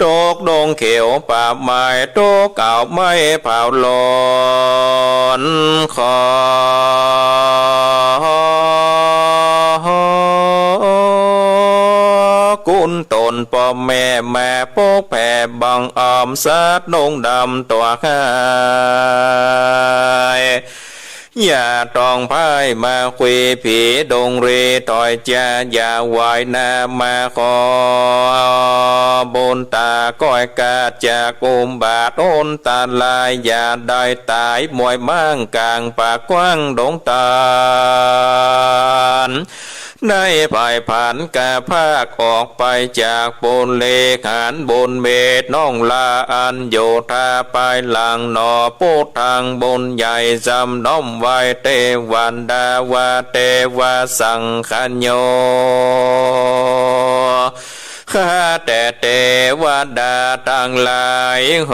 ตกดงเขียวป่าไม้ ตกเอาไม้เผาหลอนขอ คุณตนป้อแม่มาปกแผ่บังออมสัตว์ลงดำตัวข้า อย่าต้องพ่ายมาคุยผีดงเรถอยจา อย่าไหวหน้ามาขอบุญตาก้อยกาดจากอุบาทอันตราย อย่าได้ตายมวยมั่งกลางป่ากว้างดงตาล ได้ไพร่ผันกาพากออกไปจากปุเรขานบุญเมตน้องลาอันอยู่ท่าปายหลังหนอ ปุทธังบุญใหญ่สำน้อมไหว้เตวดาว่าเตวะสังขโย ข้าแต่เตวดาตังหลายเห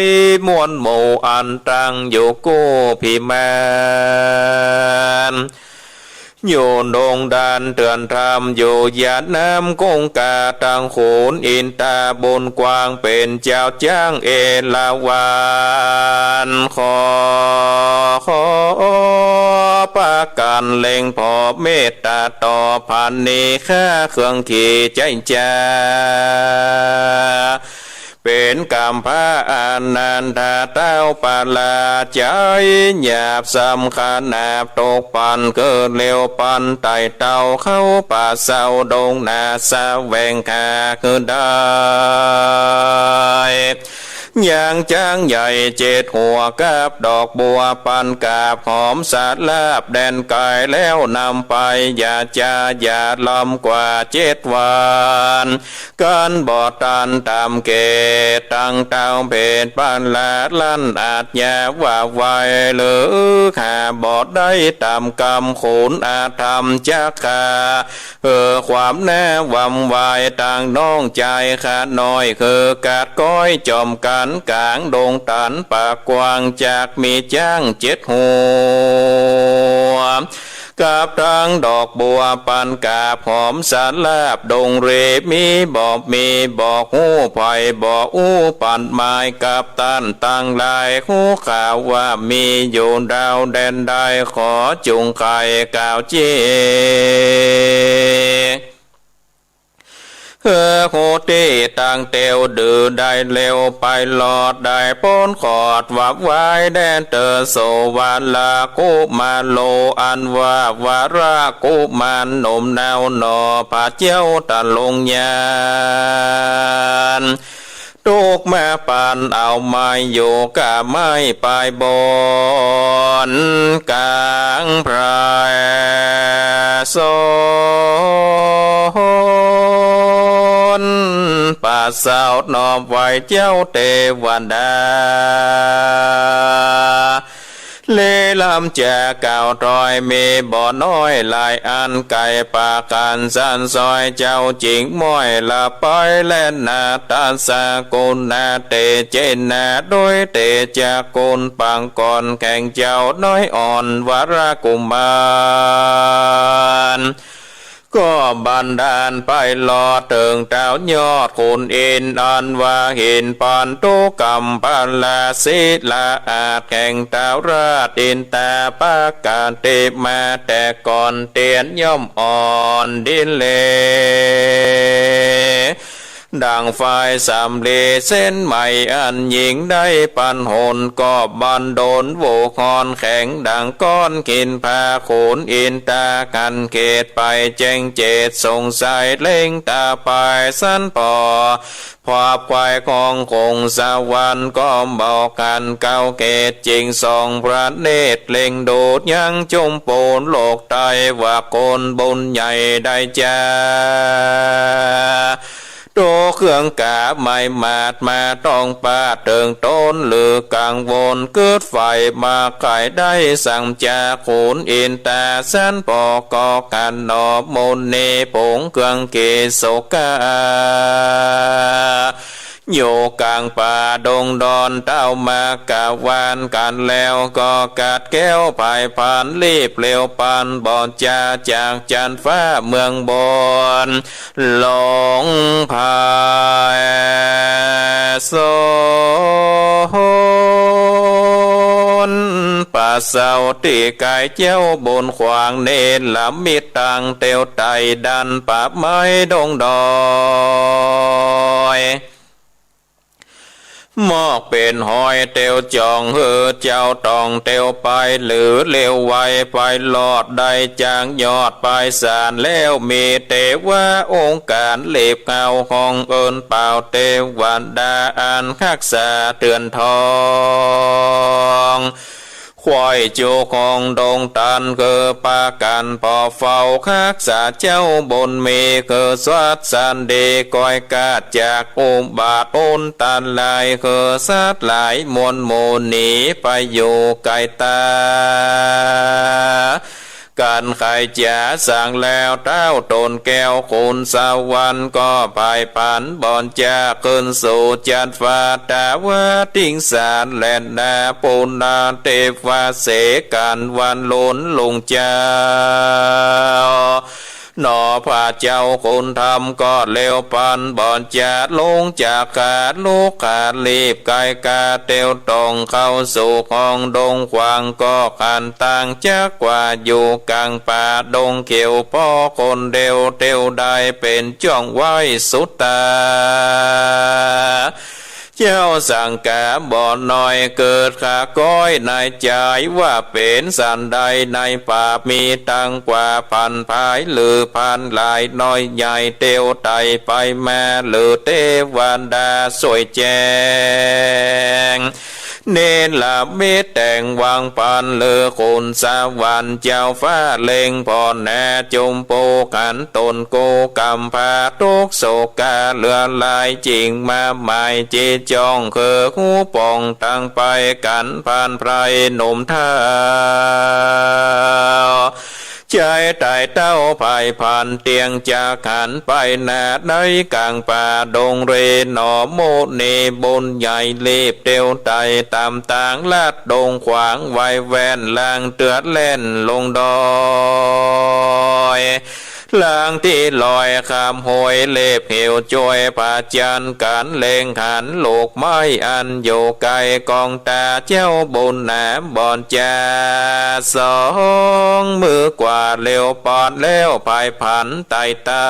ย มวลหมู่อันตั้งอยู่กู้พิมาน อยู่ดงดานเตือนธรรม อยู่หยาดน้ำคงคาตังขุนอินตาบุญกว้างเป๋นเจ้าจ๊างเอราวัณ ขอ ขอประการเล็งผ่อเมตตาต่อพันนี้ข้าเครื่องขีใจ๊จ๊า เป๋นกำพร้าอานันทาเต้าปราชัย หยาบสำคัญหนาบตกปัน คือเร็วปันไต่เต้าเข้าป่าเศร้าดงนา แสวงหาคือได้ ยางจ๊างใหญ่เจ็ดหัวกับดอกบัวปันกาบหอมสาลาบแดนไกลแล้วนำไป อย่าจ๊าอย่าลำกว่าเจ็ดวัน กันบ่ตันต๋ามเกณฑ์ ตังเต้าเพศปราชาลันอาชญาว่าไว หรือข้าบ่ได้ต๋ามกำขุนอาธรรมจักข้า เออ ความหน้าหวั่นไหวตังน้องจายข้าน้อย คือกัดก้อยจอมกั๋นก๋างดงตันป่ากว้าง จักมีจ๊างเจ็ดหัว กับตังดอกบัวปันกาบหอมสาลาบดงเร มีบ่ มีบ่ฮู้ไผบ่อู้ปันหมาย กับต้านตังหลายฮู้ข่าวว่ามีอยู่ดาวแดนใด ขอจุ่งไขกล่าวเจ้ เออ ฮู้ตี้ตังเตียวดื้อได้เร็วไปรอด ได้ป๊นขอดว่าไว้แดนเตอโสวาลากุมารโล อันว่าวาลากุมารหนุ่มนาวหนอ พระเจ้าตะลงยาน ตุ๊กมาปันเอาไม้อยู่ก้าไม้ปลายบน ก๋างไพร่สน ป่าเศร้าหนอไหว้เจ้าเตวดา เลล้ำจากล่าวถ้อยมีบ่น้อยหลายอัน ไก่ประก๋านสันซอยเจ้าจิ่งม้อยละไปแลนา ตัสสะกุณาเตเจนะ โดยเตจะคุณปางก่อนแห่งเจ้าน้อยอ่อนวรกุมาร ก็บันดาลไปลอดเถิงเต้ายอดขุนอินทร์ อันว่าหินปันธุกัมพลาศิลาอาจแห่งเต้าราชอินตาปกติมาแต่ก่อนเตียนย่อมอ่อนดินเล ดั่งไฟสำลีเส้นใหม่อันยิ่งได้ปันหน ก็บันดลโวคอนแข็งดั่งก้อนหิน พาขุนอินตากันเขตไปแจ้งเจตสงสัยเล็งตาไปสันปอ พบควายของคงสวรรค์ก็บอกกันเก้าเขต จิ่งส่องพระเนตรเล็งดูยังจุมปูนโลกไตว่าคนบุญใหญ่ได้จ้า โตเครื่องกาไม้มาดมาต้องปาดเถิงต้นหรือกังวลกึดไฟมาไขได้สังจาขุนอินตาสันปอก็กันหนอมนเนผงเครื่องเกศกา อยู่กลางป่าดงดอนเต้ามากะวานกันแล้วก็กัดแก้วผายพานรีบเร็วปานบ่จาจากจันฟ้าเมืองบน หลงผายสน เศร้าตี้ก๋ายเจ้าบุญขวาง เนรมิตตังเตียวไต่ดันป่าไม้ดงดอย มอกเป๋นหอยเตียวจ่อง หื้อเจ้าต้องเตียวไป หรือเร็วไวไปรอดได้ จากยอดปายสานแล้ว มีเตวาองค์ก๋าน เล็บเงาของเอิ้นเป่า เตวดาอันฮักษาเตือนทอง คอยจุกองดงตัน คือปากั๋นผ่อเฝ้าฮักษาเจ้าบุญมี คือสวัสสันดี ก้อยกาดจากอุบาทอันตราย คือสัตว์หลายมวลหมู่หนีไปอยู่ไก๋ต๋า กั๋นใค่จ๋าสังแล้ว ต้าวต๋นแก้วขุนสวรรค์ ก็ผายผันบ่อนจาขึ้นสู่จั๊นฟ้า ตะวาติงสาแลนา ปุณณเตวาเสกั๋นวันลุนลุงเจ้า หนอพระเจ้าคุณธรรมก็เร็วปานบ่อนจา ลงจากขาลุกขาลีบก๋ายกาเตียวต้องเข้าสู่ห้องดงขวาง ก็ขันตังจักว่าอยู่ก๋างป่าดงเขียว พอคนเดียวเตียวได้เป๋นจ้องไว้สุดต๋า เจ้าสังกาบ่อน้อยเกิดข้าก้อยในใจ๋ ว่าเป๋นสันใดในป่ามีตังกว่าพันผาย หรือพันหลายน้อยใหญ่ เตียวไต่ไปมา หรือเตวดาซ่วยแจ้ง เนรมิตแต่งวางปัน หรือขุนสวรรค์เจ้าฟ้าเล็งผ่อหนา จุมปูขันตนกู้กำพร้า ทุกข์โศกาเหลือหลาย จิ่งมาหมายจิตจ้อง คือฮู้ป่องตังไปกั๋น พานไพร่หนุ่มเฒ่า ใจ๋ไต่เต้าผายผัน เตียงจากหันไปหน้า ในก๋างป่าดงเร หนอมุนีบุญใหญ่ รีบเตียวไต่ต๋ามตางลัดดงขวาง ไวแว่นลางเตื้อแล่นลงดอย ลางตี้ลอยข้ามห้วย เล็บเหวจ้วยผาจันทร์ กั๋นเล็งหันลูกไม้อันอยู่ไก๋ กองต๋าเจ้าบุญหนาบ่อนจา สองมือกว่าเร็วปอดแล้วผายผันไต่เต้า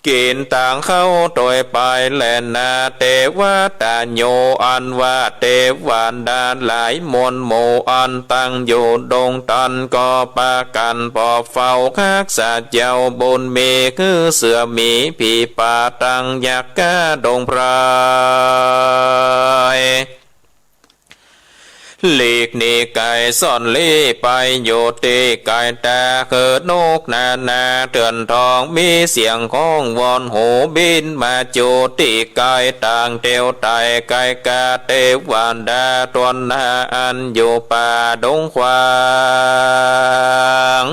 กิ๋นตางเข้าตวยไปแลนา เตวตาโยอันว่าเตวดาหลายมวลหมู่ อันตั้งอยู่ดงตัน ก็ปากั๋นผ่อเฝ้าฮักษาเจ้าบุญมี คือเสือหมีผีป่าตังยักษ์ก้าดงไพร หลีกหนีไก๋ซ่อนลี้ไปอยู่ตี้ไก๋ต๋า คือนกนานาเถื่อนทอง มีเสียงฮ้องวอนหู บินมาจู้ตี้ไก๋ตางเตียวไต่ ไก๋กาเตวดาตวนหน้า อันอยู่ป่าดงขวาง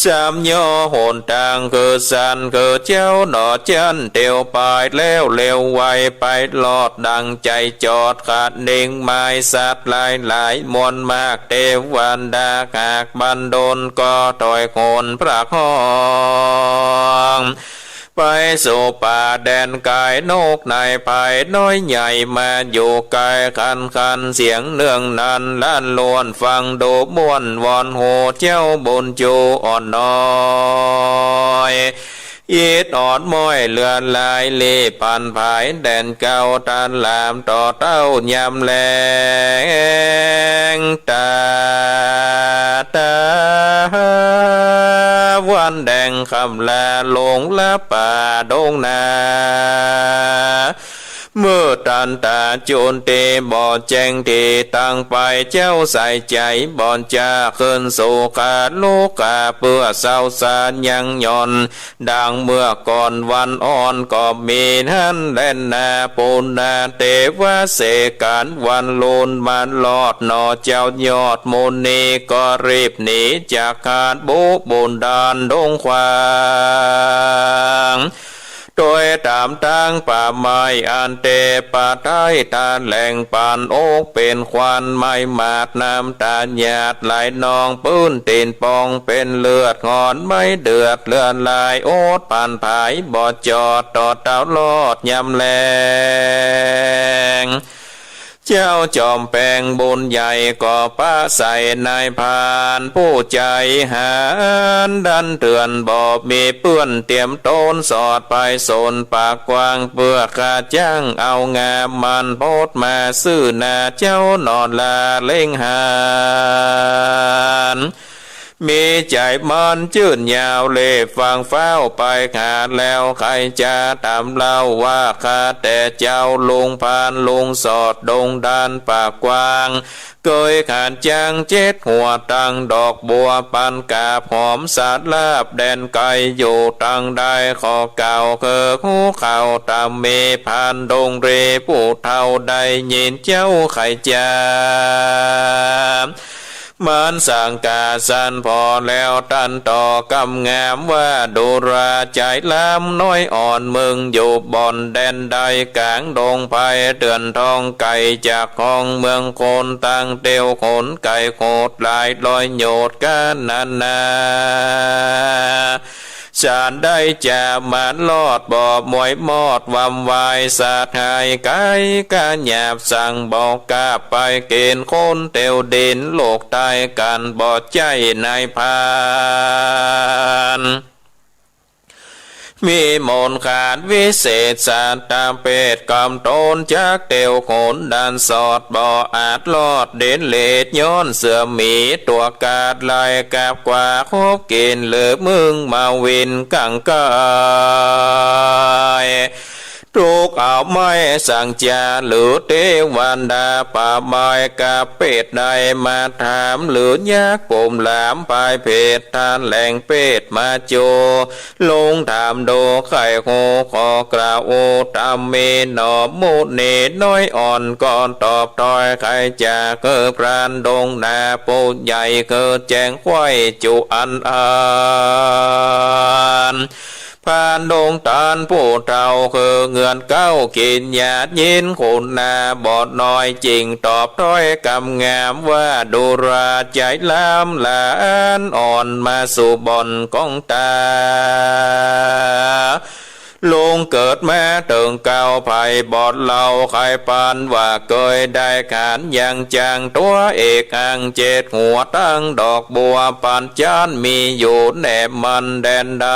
สามย่อหนตางคือสันคือเจ้าหนอจั้น เตียวไปแล้วเร็วไวไปรอดดังใจ๋จอด ขาดนิ่งไม้สัตว์หลายหลายมวลมาก เตวดาหากบันดลก็ถอยโหนพระห้อง ไปสู่ป่าแดนไก๋ นกในไพร่น้อยใหญ่มาอยู่ไก๋ คันคันเสียงเนื่องนั้นลั่นล้วน ฟังดูม่วนวอนหู เจ้าบุญจูอ่อนน้อย อิดอ่อนม้อยเหลือหลาย รีบผันผายแดนเก่า ตานหลามต่อเต้ายามแลง ตา ตา วันแดงค่ำลาลงลับป่าดงนา มืดตันต๋าจูนตี้บ่แจ้งตี้ ตังไปเจ้าใส่ใจ๋บ่อนจา ขึ้นสู่ขาลุกขา เปื้อเศร้าสารยังหย่อน ดังเมื่อก่อนวันอ่อนก็มีหั้นแลนา ปุณณเตวาเสกั๋นวันลุนมารอดหนอ เจ้ายอดมุนีก็รีบหนีจากหาดบุบุนดานดงขวาง ตวยต๋ามตางป่าไม้อันเตปะไท้ ตาแหลงปานอกเป๋นควัน ไม้หมาดน้ำต๋าหยาดไหลนอง ปื้นตี๋นปองเป๋นเลือด หงอนไม้เดือดเหลือหลาย อดผันผายบ่จอด ต่อเต้ารอดยามแลง เจ้าจอมแป๋งบุญใหญ่ก็ปะใส่นายพรานผู้ใจ๋หัน ดันเถื่อนบ่มีเปื้อน เตรียมต๋นสอดไปสนปากกว้าง เปื้อข้าจ้างเอางามันพดมา ซื่อหน้าเจ้าหนอลาเล็งหัน มีใจ๋มันจื้นยาว เล่ฟังฟ้าวไปหาแล้ว ใค่จะถามเล่าว่า ข้าแต่เจ้าลุงพรานลุงสอดดงด่านปากกว้าง เกยหันจ๊างเจ็ดหัว ตังดอกบัวปันกาบ หอมสาลาบแดนไก๋ อยู่ตังใด ขอกล่าวคือฮู้ข่าว ต๋ามมีพรานดงเรผู้เฒ่า ได้ยินเจ้าใค่จะ มันสังกาสันพอแล้ว ตันต่อกำงามว่า ดูราใจ๋ล้ำน้อยอ่อน มึงอยู่บ่อนแดนใด ก๋างดงไพรเดือนทอง ไก๋จากห้องเมืองคน ตังเตียวขนไก๋โขดหลาย ลอยโยดกานานา สานได้จะมารอด บ่หมวยมอดวำวาย สัตว์หายไก๋กาหยาบ สั่งบอกกาบไปเก๋ณฑ์ คนเตียวดินโลกใต้ กั๋นบ่ใจ้นายพราน มีมนต์คาถาวิเศษ สัตตะเปตกำตน จักเตียวขนด่านสอด บ่อาจรอดเด็ดเล็ด ย้อนเสือหมีตั๋วกาด ไล่กาบกว่า คบกิ๋นหรือมึงมาวินกั๋งไก๋ ถูกเอาไม้สังจา หรือเตวันดาป่าไม้ กาบเปตได้มาถาม หรือยักษ์ผมหลามปายเปต ต้านแหลงเปตมาโจ ลงถามดูใค่ฮู้ ขอกล่าวอุตตมีหนอ มุนีน้อยอ่อน ก็ตอบถ้อย ใค่จะคือพรานดงนา ผู้ใหญ่คือแจ้งไขว้จุอันอัน พรานดงต๋านผู้เฒ่า คือเฮือนเก๊ากิ๋นหยาด ยินคุณนาบ่น้อย จึ่งตอบถ้อยกำงามว่า ดูราใจ๋ล้ำหลานอ่อน มาสู่บ่อนของต๋า ลุงเกิดมาเถิงเก๊า ใผบ่เล่าใค่ปันว่า เกยได้ขานยังจ๊างตั๋วเอกอังเจ็ดหัว ตังดอกบัวปันจ๊าน มีอยู่แนบมั่นแดนใด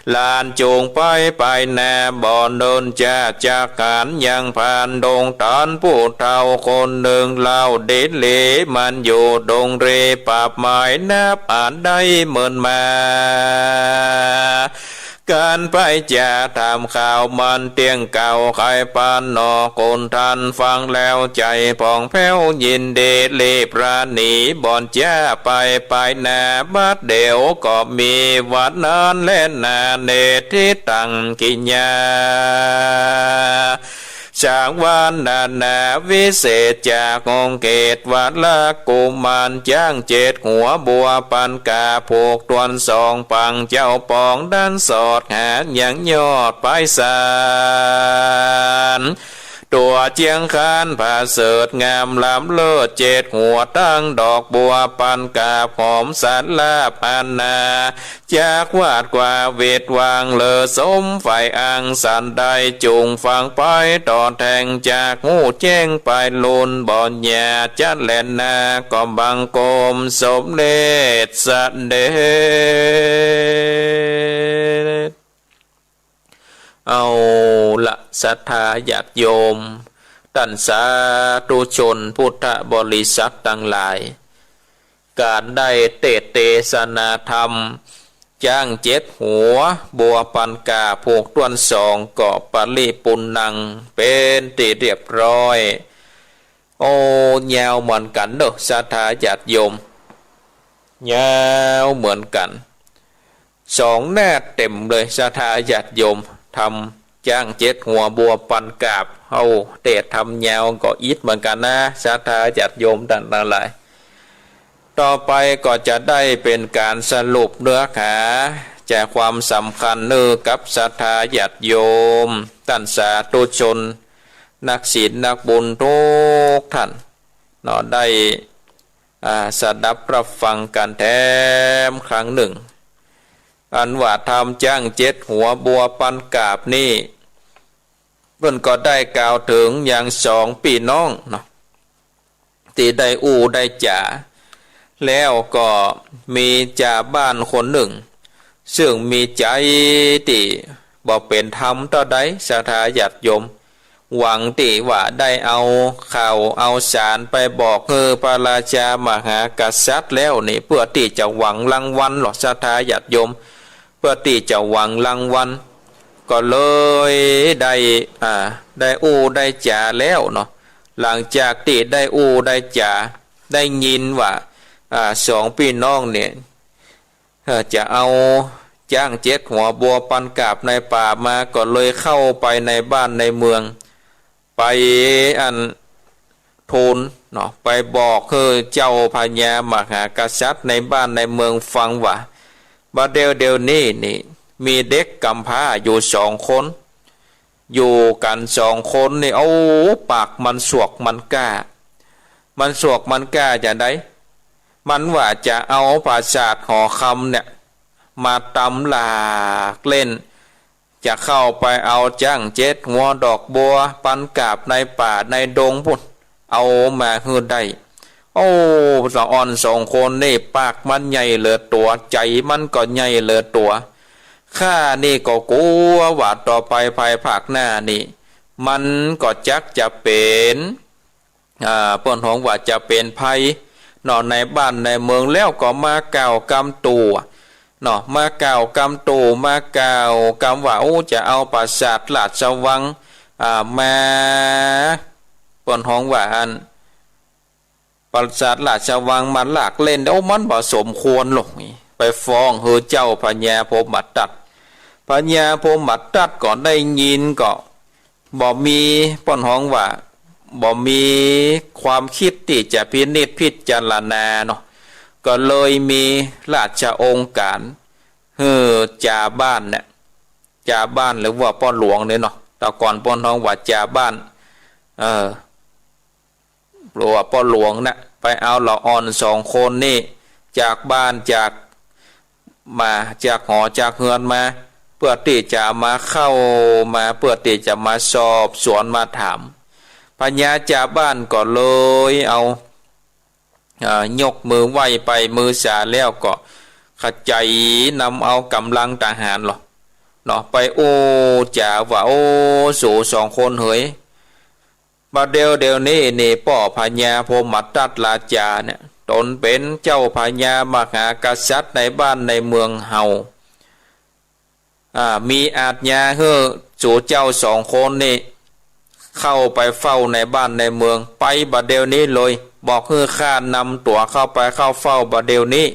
หลานจูงไปไปนา บ่เนินจะจักขานยัง พรานดงต๋านผู้เฒ่าคนนึ่งเล่า ดินหลีมันอยู่ดงเร ปาบไม้นับอันได้เมินมา ก๋านไปจะถามข่าวมันเตี้ยงเก่า ใค่ปันหนอคุณท่าน ฟังแล้วใจ๋ผ่องแผ้วยินดี รีบราหนีบ่อนจะไปไปนา บัดเดี๋ยวก็มีวันนั้นแลนา เนติตังกิญญา สางวรรณนาวิเศษ จากองค์เกศวรกุมาร จ๊างเจ็ดหัวบัวปันกาบ ผูกต้วนสองปัง เจ้าป๋องด่านสอดหายังยอดปายสาน ตั๋วเจียงคานผาเสริฐงามล้ำเลิศ เจ็ดหัวตังดอกบัวปันกาบ หอมสาลาบอันนา จักวาดกว่าเวทวาง เลอสมใฝ่อังสันใด จุ่งฟังไปต่อแทง จากฮู้แจ้งไปลุน บ่อย่าจัดแลนา ก็บังคมสมเด็จเสด็จ เอาละศรัทธาญาติโยม ต้านสาธุชนพุทธบริษัทตังหลาย ก๋านได้เตสน์เตสนาธรรม จ๊างเจ็ดหัว บัวปันกาบ ผูกต้วนสอง ก็ปริปูรณ์ัง เป๋นตี้เรียบร้อย โอ้ ยาวเหมือนกั๋นเนาะ ศรัทธาญาติโยม ยาวเหมือนกั๋น สองหน้าเต็มเลย ศรัทธาญาติโยม ธรรมจ๊างเจ็ดหัวบัวปันกาบ เฮาเตสน์ธรรมยาวก็อิดเหมือนกั๋นนะ ศรัทธาญาติโยมต้านตังหลาย ต่อไปก็จะได้เป๋นก๋านสรุปเนื้อหา ใจความสำคัญเน่อกับศรัทธาญาติโยม ต้านสาธุชน นักศีลนักบุญกู้ต้านเนาะ ได้ อ่า สดับรับฟังกั๋นแถมครั้งนึ่ง อันว่าธรรมจ๊างเจ็ดหัวบัวปันกาบนี้ เปิ้นก็ได้กล่าวเถิงยังสองปี้น้องเนาะ ตี้ได้อู้ได้จ๋า แล้วก็มีจ่าบ้านคนนึ่ง ซึ่งมีใจ๋ตี้บ่เป๋นธรรมเต้าใด ศรัทธาญาติโยม หวังตี้ว่าได้เอาข่าวเอาสารไปบอกหื้อพระราชามหากษัตริย์แล้วนี่ เปื้อตี้จะหวังรางวัลลอ ศรัทธาญาติโยม เปื้อตี้จะหวังรางวัล ก็เลยได้ อ่า ได้อู้ได้จ๋าแล้วเนาะ หลังจากตี้ได้อู้ได้จ๋า ได้ยินว่า อ่า สองปี้น้องเนี่ย เอ่อ จะเอาจ๊างเจ็ดหัวบัวปันกาบในป่ามา ก็เลยเข้าไปในบ้านในเมือง ไปอันทูลเนาะ ไปบอกหื้อเจ้าพญามหากษัตริย์ในบ้านในเมืองฟังว่า บ่าเดี่ยวเดี่ยวนี้นี่ มีเด็กกำพร้าอยู่สองคน อยู่กั๋นสองคนนี่ โอ้ ปากมันสวกมันก้า มันสวกมันก้าจาใด มันว่าจะเอาปราสาทหอคำเนี่ย มาตำหลากเล่น จะเข้าไปเอาจ๊างเจ็ดหัวดอกบัวปันกาบในป่าในดงปู้น เอามาหื้อได้ โอ้ สะอ่อนสองคนนี่ ปากมันใหญ่เหลือตั๋ว ใจ๋มันก็ใหญ่เหลือตั๋ว ข้านี่ก็กั๋วว่าต่อไปภายภาคหน้านี่ มันก็จักจะเป๋น อ่า เปิ้นฮ้องว่าจะเป๋นภัยเนาะ ในบ้านในเมือง แล้วก็มากล่าวกำตู่เนาะ มากล่าวกำตู่ มากล่าวกำว่า โอ้ จะเอาปราสาทราชวัง อ่า มา เปิ้นฮ้องว่าอัน ปราสาทราชวังมาหลากเล่น โอ้ มันบ่สมควรลอ ไปฟ้องหื้อเจ้าพญาพรหมทัต พญาพรหมทัตก็ได้ยินก็ บ่มี เปิ้นฮ้องว่า บ่มีความกึ๊ดตี้จะพินิจพิจารณาเนาะ ก็เลยมีราชองค์การ หื้อจ่าบ้านเนี่ย จ่าบ้านหรือว่าป้อหลวงเนี่ยเนาะ แต่ก่อนเปิ้นฮ้องว่าจ่าบ้าน เออ หรือว่าป้อหลวงน่ะ ไปเอาละอ่อนสองคนนี่ จากบ้านจาก มาจากหอจากเฮือนมา เปื้อตี้จะมาเข้ามา เปื้อตี้จะมาสอบสวนมาถาม พญาจ่าบ้านก็เลยเอา อ่า ยกมือไหว้ไปมือสาแล้วก็ขะใจ๋นำเอาก๋ำลังทหารลอเนาะ ไปอู้จ๋าว่า โอ้ สูสองคนเหย บ่าเดี่ยวเดี่ยวนี้นี่ ป้อพญาพรหมทัตราชาเนี่ย ตนเป๋นเจ้าพญามหากษัตริย์ในบ้านในเมืองเฮา อ่า มีอาจญาหื้อสูเจ้าสองคนนี่ เข้าไปเฝ้าในบ้านในเมือง ไปบ่าเดี่ยวนี้เลย บอกหื้อข้านำตั๋วเข้าไปเข้าเฝ้าบ่าเดี่ยวนี้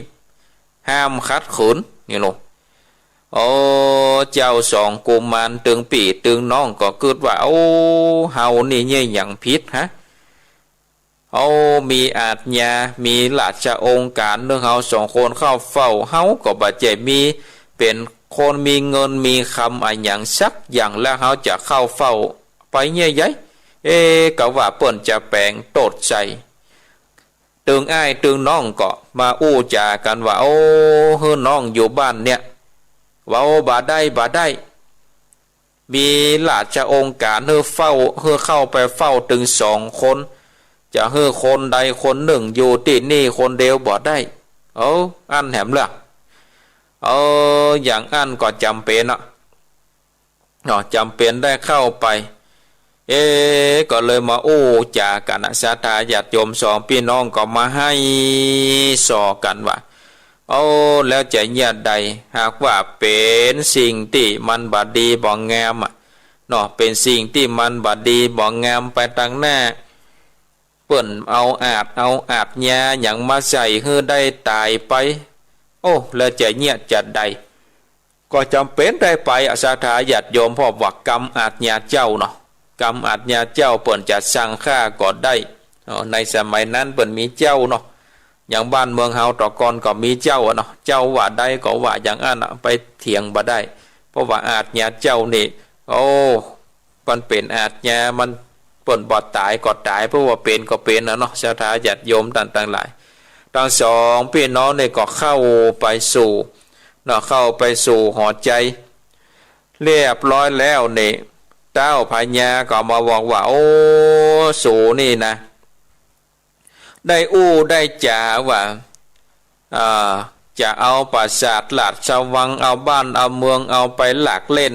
ห้ามขัดขืน นี่ลอ โอ้ เจ้าสองกุมารตึงปี้ตึงน้องก็กึ๊ดว่า โอ้ เฮานี่เยียะหยังผิดฮะ โอ้ มีอาจญา มีราชองค์การหื้อเฮาสองคนเข้าเฝ้า เฮาก็บ่ใจ้มี เป๋นคนมีเงินมีคำอะหยังสักอย่าง แล้วเฮาจะเข้าเฝ้าไปเยียะใย เอ๊ะ กาว่าเปิ้นจะแป๋งโต้ษใส่ ตึงอ้ายตึงน้องก็มาอู้จ๋ากั๋นว่า โอ้ หื้อน้องอยู่บ้านเนี่ย เว้าบ่ได้ บ่ได้ มีราชองค์การหื้อเฝ้า หื้อเข้าไปเฝ้าตึงสองคน จะหื้อคนใดคนนึ่งอยู่ตี้นี่คนเดียวบ่ได้ เอ้า อั้นแหมเล่า เออ อย่างอั้นก็จ๋ำเป๋นอะ เนาะ จ๋ำเป๋นได้เข้าไป เอ๊ะ ก็เลยมาอู้จ๋ากั๋นนะ ศรัทธาญาติโยมสองปี้น้องก็มาไห้ส่อกั๋นว่า โอ้ แล้วจะเยียะใด หากว่าเป๋นสิ่งตี้มันบ่ดีบ่งามอะ เนาะ เป๋นสิ่งตี้มันบ่ดีบ่งามไปตางหน้า เปิ้นเอาอาจ เอาอาจญาหยังมาใส่หื้อได้ต๋ายไป โอ้ แล้วจะเยียะจะใด ก็จ๋ำเป๋นได้ไปอะ ศรัทธาญาติโยม เพราะว่ากำอาจญาเจ้าเนาะ กำอาจญาเจ้าเปิ้นจะสั่งฆ่าก็ได้ เออ ในสมัยนั้นเปิ้นมีเจ้าเนาะ อย่างบ้านเมืองเฮาแต่ก่อนก็มีเจ้าอะเนาะ เจ้าว่าใดก็ว่าอย่างอั้นอะ ไปเถียงบ่ได้ เพราะว่าอาจญาเจ้านี่ โอ้ มันเป๋นอาจญา มันเปิ้นบ่ต๋ายก็ต๋าย เพราะว่าเป๋นก็เป๋นอะเนาะ ศรัทธาญาติโยมต้านตังหลาย ตึงสองปี้น้องนี่ก็เข้าไปสู่ เนาะ เข้าไปสู่หอใจ๋ เรียบร้อยแล้วนี่ เต้าพญาก็มาบอกว่า โอ้ สูนี่นะ ได้อู้ได้จ๋าว่า อ่า จะเอาปราสาทราชวัง เอาบ้านเอาเมือง เอาไปลักเล่น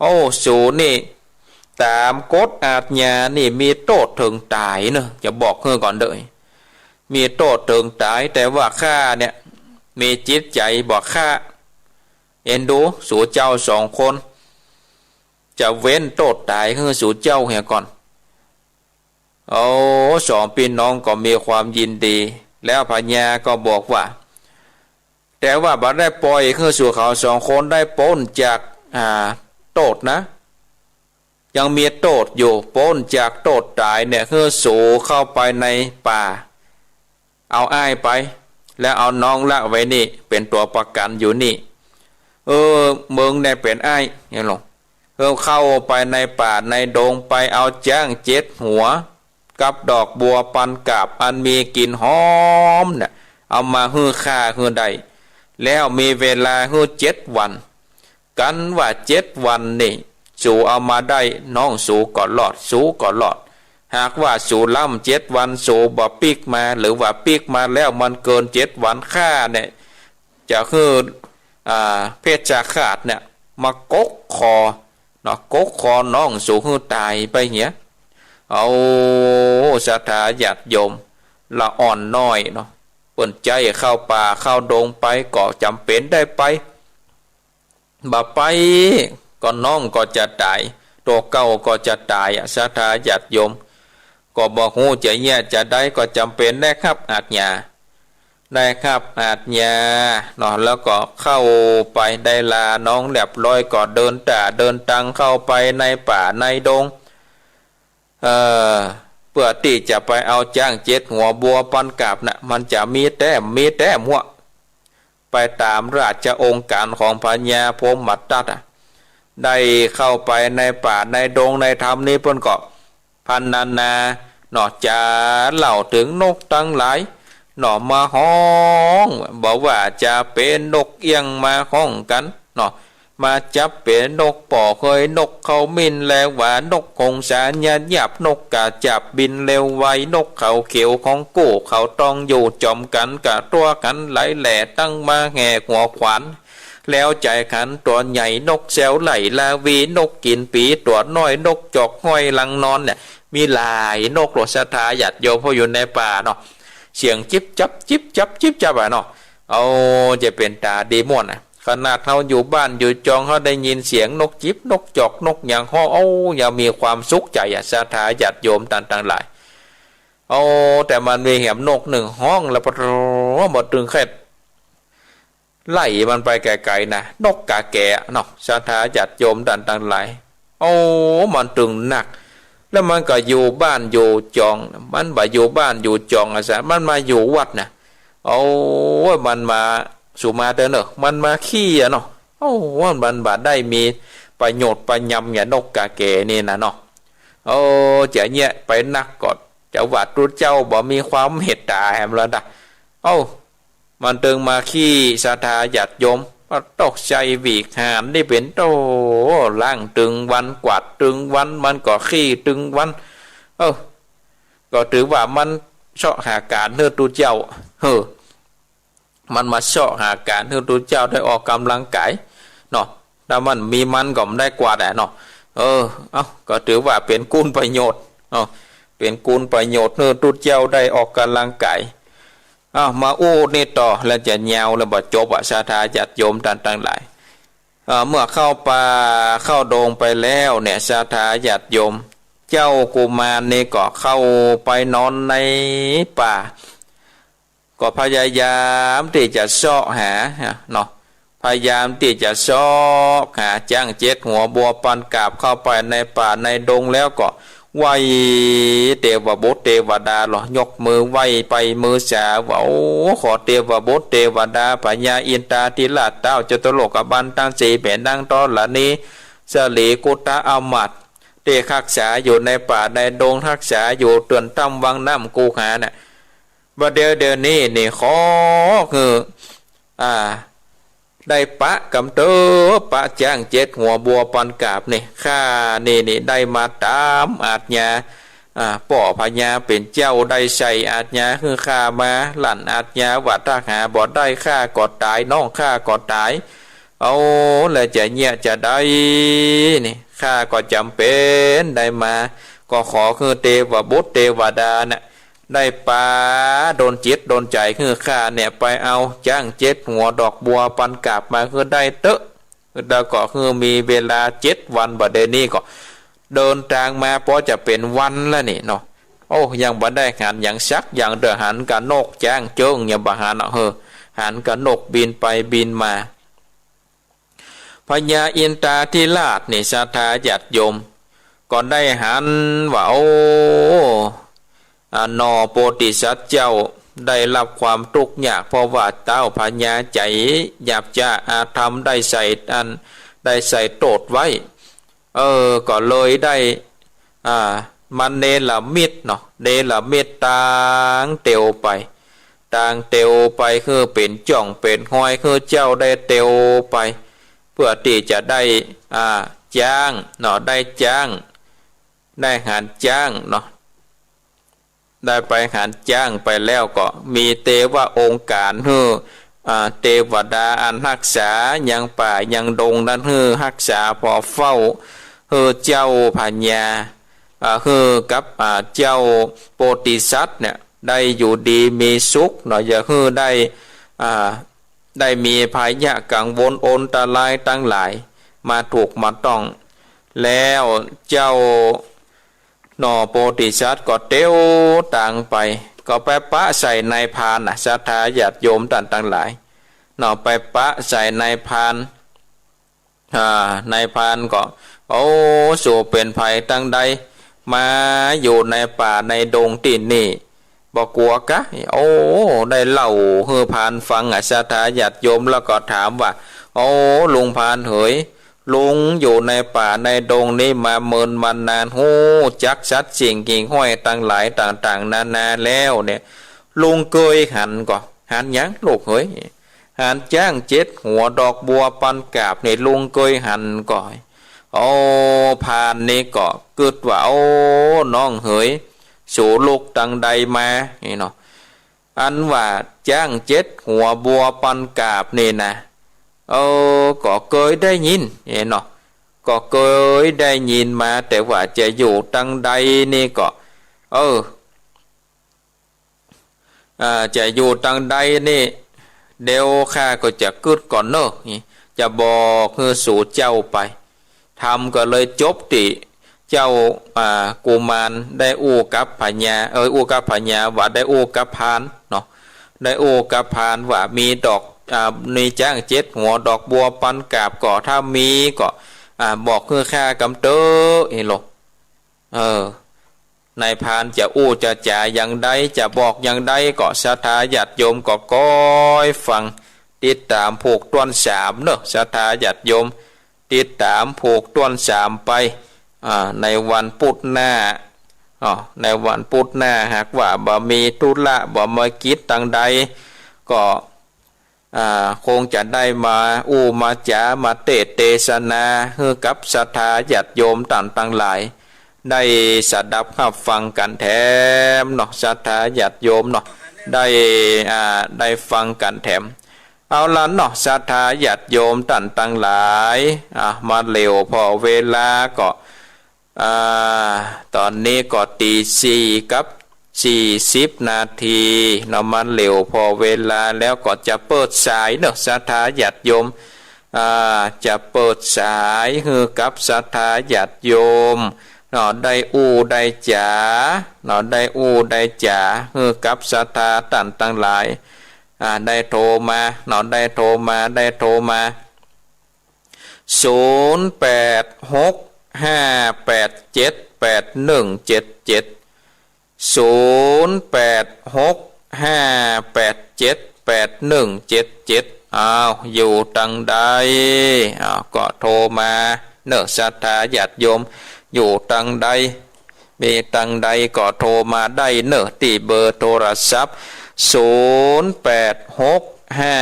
โอ้ สูนี่ ต๋ามกฎอาญานี่มีโต้ษเถิงต๋ายเนาะ จะบอกหื้อก่อนเด้อ มีโต้ษเถิงต๋าย แต่ว่าข้าเนี่ย มีจิตใจ๋บ่ฆ่า เอ็นดูสูเจ้าสองคน จะเว้นโต้ษต๋ายหื้อสูเจ้าเหียก่อน โอ้ สองปี้น้องก็มีความยินดี แล้วพญาก็บอกว่า แต่ว่าบ่ได้ป่อยหื้อสูเขาสองคนได้ป๊นจาก อ่า โต้ษนะ ยังมีโต้ษอยู่ ป๊นจากโต้ษต๋ายเนี่ย หื้อสูเข้าไปในป่า เอาอ้ายไป แล้วเอาน้องละไว้นี่ เป๋นตั๋วประกั๋นอยู่นี่ เออ มึงเนี่ยเป๋นอ้าย เนี่ยลง เออ เข้าไปในป่าในดง ไปเอาจ๊างเจ็ดหัว กับดอกบัวปันกาบ อันมีกลิ่นหอมเนี่ย เอามาหื้อข้าหื้อได้ แล้วมีเวลาหื้อเจ็ดวัน กันว่าเจ็ดวันนี่ สูเอามาได้ น้องสูก็รอด สูก็รอด หากว่าสูล้ำเจ็ดวัน สูบ่ปิ๊กมา หรือว่าปิ๊กมาแล้วมันเกินเจ็ดวัน ข้าเนี่ย จะหื้อ อ่า เพชฌฆาตเนี่ย มากกคอ เนาะ กกคอน้องสูหื้อต๋ายไปเหีย เอา ศรัทธาญาติโยม ละอ่อนน้อยเนาะ เปิ้นใจ๊เข้าป่าเข้าดงไป ก็จ๋ำเป๋นได้ไป บ่ไป ก็น้องก็จะต๋าย ตั๋วเก่าก็จะต๋ายอะ ศรัทธาญาติโยม ก็บ่ฮู้จะเยียะจะใด ก็จ๋ำเป๋นได้ฮับอาญา ได้ฮับอาญาเนาะ แล้วก็เข้าไปได้ลาน้องเรียบร้อย ก็เดินต๋าเดินตังเข้าไปในป่าในดง เอ่อ เปื้อตี้จะไปเอาจ๊างเจ็ดหัวบัวปันกาบน่ะ มันจะมีแต้ม มีแต้มหัว ไปต๋ามราชองค์การของพญาพรหมทัตอะ ได้เข้าไปในป่าในดงในถ้ำนี่ เปิ้นก็พรรณนาเนาะ จ๋าเล่าเถิงนกตังหลายเนาะ มาฮ้อง บ่ว่าจะเป๋นนกเอี้ยงมาฮ้องกั๋นเนาะ มาจับเป๋นนกป่อเฮย นกเขามินแลหวา นกหงสาญาหยาบ นกกาจาบบินเร็วไว นกเขาเขียวของกู้เขาตอง อยู่จ๋อมกั๋นกะตั้วกั๋นหลายแหล่ ตั้งมาแห่หัวขวาน แล้วใจ๋ขันตั๋วใหญ่ นกแซวไหล่ลาวี นกกิ๋นปี๋ตั๋วน้อย นกจอกห้อยหลังนอนเนี่ย มีหลายนกโลด ศรัทธาญาติโยม เพราะอยู่ในป่าเนาะ เสียงจิ๊บจับ จิ๊บจับ จิ๊บจับอะเนาะ เอา จะเป๋นต๋าดีม่วนอะ ขนาดเฮาอยู่บ้านอยู่จอง เฮาได้ยินเสียงนกจิบ นกจอก นกหยังฮ้อง โอ้ ยังมีความสุขใจ๋อะ ศรัทธาญาติโยมต้านตังหลาย โอ้ แต่มันมีแหมนกนึ่งฮ้องแล้ว ปะโถ บ่ตึงแค่ไล่มันไปไก๋ๆ นะ นกกาแก๋เนาะ ศรัทธาญาติโยมต้านตังหลาย โอ้ มันตึงนัก แล้วมันก็อยู่บ้านอยู่จอง มันบ่อยู่บ้านอยู่จองอะซะ มันมาอยู่วัดนะ โอ้ย มันมา สูมาเต๊อะเนาะ มันมาขี้อะเนาะ โอ้ มันบ่ได้มีประโยชน์ประยำอย่างนกกาแก๋นี่นะเนาะ โอ้ จะเยียะไปนักก็ จะว่าตุ๊เจ้าบ่มีความเมตต๋าแหมละนะ โอ้ มันตึงมาขี้ ศรัทธาญาติโยม ปะโถ ใจ้วิหารนี่เป๋นโต ล้างตึงวัน กวาดตึงวัน มันก็ขี้ตึงวัน เออ ก็ถือว่ามันเซาะหาก๋านหื้อตุ๊เจ้า เออ มันมาเซาะหาก๋านหื้อตุ๊เจ้าได้ออกก๋ำลังก๋ายเนาะ ถ้ามันบ่มีมันก็บ่ได้กวาดอะเนาะ เออ เอ้า ก็ถือว่าเป๋นกุณประโยชน์เนาะ เป๋นกุณประโยชน์หื้อตุ๊เจ้าได้ออกก๋ำลังก๋าย เอ้า มาอู้นี่ต่อ แล้วจะยาวแล้วบ่จบอะ ศรัทธาญาติโยมต้านตังหลาย เอ่อ เมื่อเข้าป่าเข้าดงไปแล้วเนี่ย ศรัทธาญาติโยม เจ้ากุมารนี่ก็เข้าไปนอนในป่า ก็พยายามตี้จะเซาะหาเนาะ พยายามตี้จะเซาะหาจ๊างเจ็ดหัวบัวปันกาบ เข้าไปในป่าในดงแล้วก็ไหว้เตวบุตรเตวดาลอ ยกมือไหว้ไปมือสาว่า โอ้ ขอเตวบุตรเตวดา พญาอินทาธิราช เต๊าจตุโลกบาลตังสี่ แม่นางธรณี สรีกุตตะอมาตย์ ตี้ฮักษาอยู่ในป่าในดง ฮักษาอยู่เตื้อนถ้ำวังน้ำคูหาน่ะ บ่าเดี่ยว เดี่ยวนี้นี่ขอคือ อ่า ได้ปะกำเต๊อะ ปะจ๊างเจ็ดหัวบัวปันกาบนี่ ข้านี่นี่ได้มาต๋ามอาจญา อ่า ป้อพญาเป๋นเจ้าได้ใส่อาจญาหื้อข้ามา หลั่นอาจญาว่าถ้าหาบ่ได้ข้าก็ต๋าย น้องข้าก็ต๋าย เอา แล้วจะเยียะจาใดนี่ ข้าก็จ๋ำเป๋นได้มา ก็ขอหื้อเตวบุตรเตวดาน่ะ ได้ปาดลจิตดลใจ๋หื้อข้าเนี่ยไปเอาจ๊างเจ็ดหัวดอกบัวปันกาบมาหื้อได้เต๊อะ แล้วก็หื้อมีเวลาเจ็ดวัน บ่าเดี่ยวนี้ก็เดินตางมาปอจะเป๋นวันแล้วนี่เนาะ โอ้ ยังบ่ได้หันหยังสักอย่างเตื้อ หันกะนกจ๊างเจิ๊งยังบ่หันเนาะ เฮอ หันกะนกบินไปบินมา พญาอินทาธิราชนี่ศรัทธาญาติโยม ก็ได้หันว่า โอ้ อ่า หน่อโพธิสัตว์เจ้าได้ฮับความตุ๊กข์ยาก เพราะว่าเต้าพญาใจ๋หยาบจ๊าอธรรมได้ใส่อัน ได้ใส่โต้ษไว้ เออ ก็เลยได้ อ่า มาเนรมิตเนาะ เนรมิตตางเตียวไป ตางเตียวไป หื้อเป๋นจ้องเป๋นฮอย หื้อเจ้าได้เตียวไป เปื้อตี้จะได้ อ่า จ๊างเนาะ ได้จ๊าง ได้หันจ๊างเนาะ ได้ไปหันจ๊างไปแล้วก็มีเตวะองค์การหื้อ อ่า เตวดาอันฮักษายังป่ายังดงนั้นหื้อฮักษาผ่อเฝ้า หื้อเจ้าพญา อ่า หื้อกับ อ่า เจ้าโพธิสัตว์เนี่ย ได้อยู่ดีมีสุขเนาะ อย่าหื้อได้ อ่า ได้มีภัยยะกังวลอันตรายตังหลาย มาถูกมาต้อง แล้วเจ้าหน่อโพธิสัตว์ก็เตียวตางไป ก็ไปปะใส่นายพรานน่ะ ศรัทธาญาติโยมต้านตังหลาย เนาะ ไปปะใส่นายพราน อ่า นายพรานก็ โอ้ สูเป๋นใผตังใด มาอยู่ในป่าในดงตี้นี่ บ่กั๋วกา โอ้ ได้เล่าหื้อพรานฟังอะ ศรัทธาญาติโยม แล้วก็ถามว่า โอ้ ลุงพรานเหย ลุงอยู่ในป่าในดงนี้มาเมินมานาน ฮู้จักสัตว์สิ่งหิ่งห้อยตังหลายต่างๆ นานาแล้วเนี่ย ลุงเกยหันก่อ หันหยังลูกเหย หันจ๊างเจ็ดหัวดอกบัวปันกาบนี่ลุงเกยหันก่อ โอ้ พรานนี่ก็กึ๊ดว่า โอ้ น้องเหย สูลุกตังใดมา นี่เนาะ อันว่าจ๊างเจ็ดหัวบัวปันกาบนี่นะ เออ ก็เกยได้ยิน นี่เนาะ ก็เกยได้ยินมา แต่ว่าจะอยู่ตังใดนี่ก็ เออ อ่า จะอยู่ตังใดนี่ เดี๋ยวข้าก็จะกึ๊ดก่อนเนาะ นี่ จะบอกหื้อสูเจ้าไป ธรรมก็เลยจบตี้เจ้า อ่า กุมารได้อู้กับพญา เอ้ย อู้กับพญา ว่าได้อู้กับพรานเนาะ ได้อู้กับพรานว่ามีดอก อ่า มีจ๊างเจ็ดหัวดอกบัวปันกาบ ก็ถ้ามีก็ อ่า บอกหื้อข้ากำเต๊อะ นี่โล เออ นายพรานจะอู้จะจ๋าอย่างใด จะบอกอย่างใด ก็ศรัทธาญาติโยมก็ก้อยฟัง ติดต๋ามผูกต้วนสามเนาะ ศรัทธาญาติโยม ติดต๋ามผูกต้วนสามไป อ่า ในวันพุธหน้า อ๋อ ในวันพุธหน้า หากว่าบ่มีธุระ บ่มีกิจตังใด ก็ อ่า คงจะได้มาอู้มาจ๋า มาเตสน์เตสนา หื้อกับศรัทธาญาติโยมต้านตังหลาย ได้สดับฮับฟังกั๋นแถมเนาะ ศรัทธาญาติโยมเนาะ ได้ อ่า ได้ฟังกั๋นแถม เอาละเนาะ ศรัทธาญาติโยมต้านตังหลาย อ่า มาเหลียวผ่อเวลาก็ อ่า ต๋อนนี้ก็ตี๋สี่กับสี่สิบนาทีเนาะ มาเหลียวผ่อเวลาแล้ว ก็จะเปิดสายเนาะ ศรัทธาญาติโยม อ่า จะเปิดสายหื้อกับศรัทธาญาติโยมเนาะ ได้อู้ได้จ๋าเนาะ ได้อู้ได้จ๋า หื้อกับศรัทธาต้านตังหลาย อ่า ได้โทรมาเนาะ ได้โทรมา ได้โทรมา ศูนย์แปดหกห้าแปดเจ็ดแปดหนึ่งเจ็ดเจ็ด ศูนย์แปดหกห้าแปดเจ็ดแปดหนึ่งเจ็ดเจ็ด อ้าว อยู่ตังใด อ้าว ก็โทรมาเนาะ ศรัทธาญาติโยม อยู่ตังใด มีตังใดก็โทรมาได้เนาะ ตี้เบอร์โทรศัพท์ ศูนย์แปดหกห้า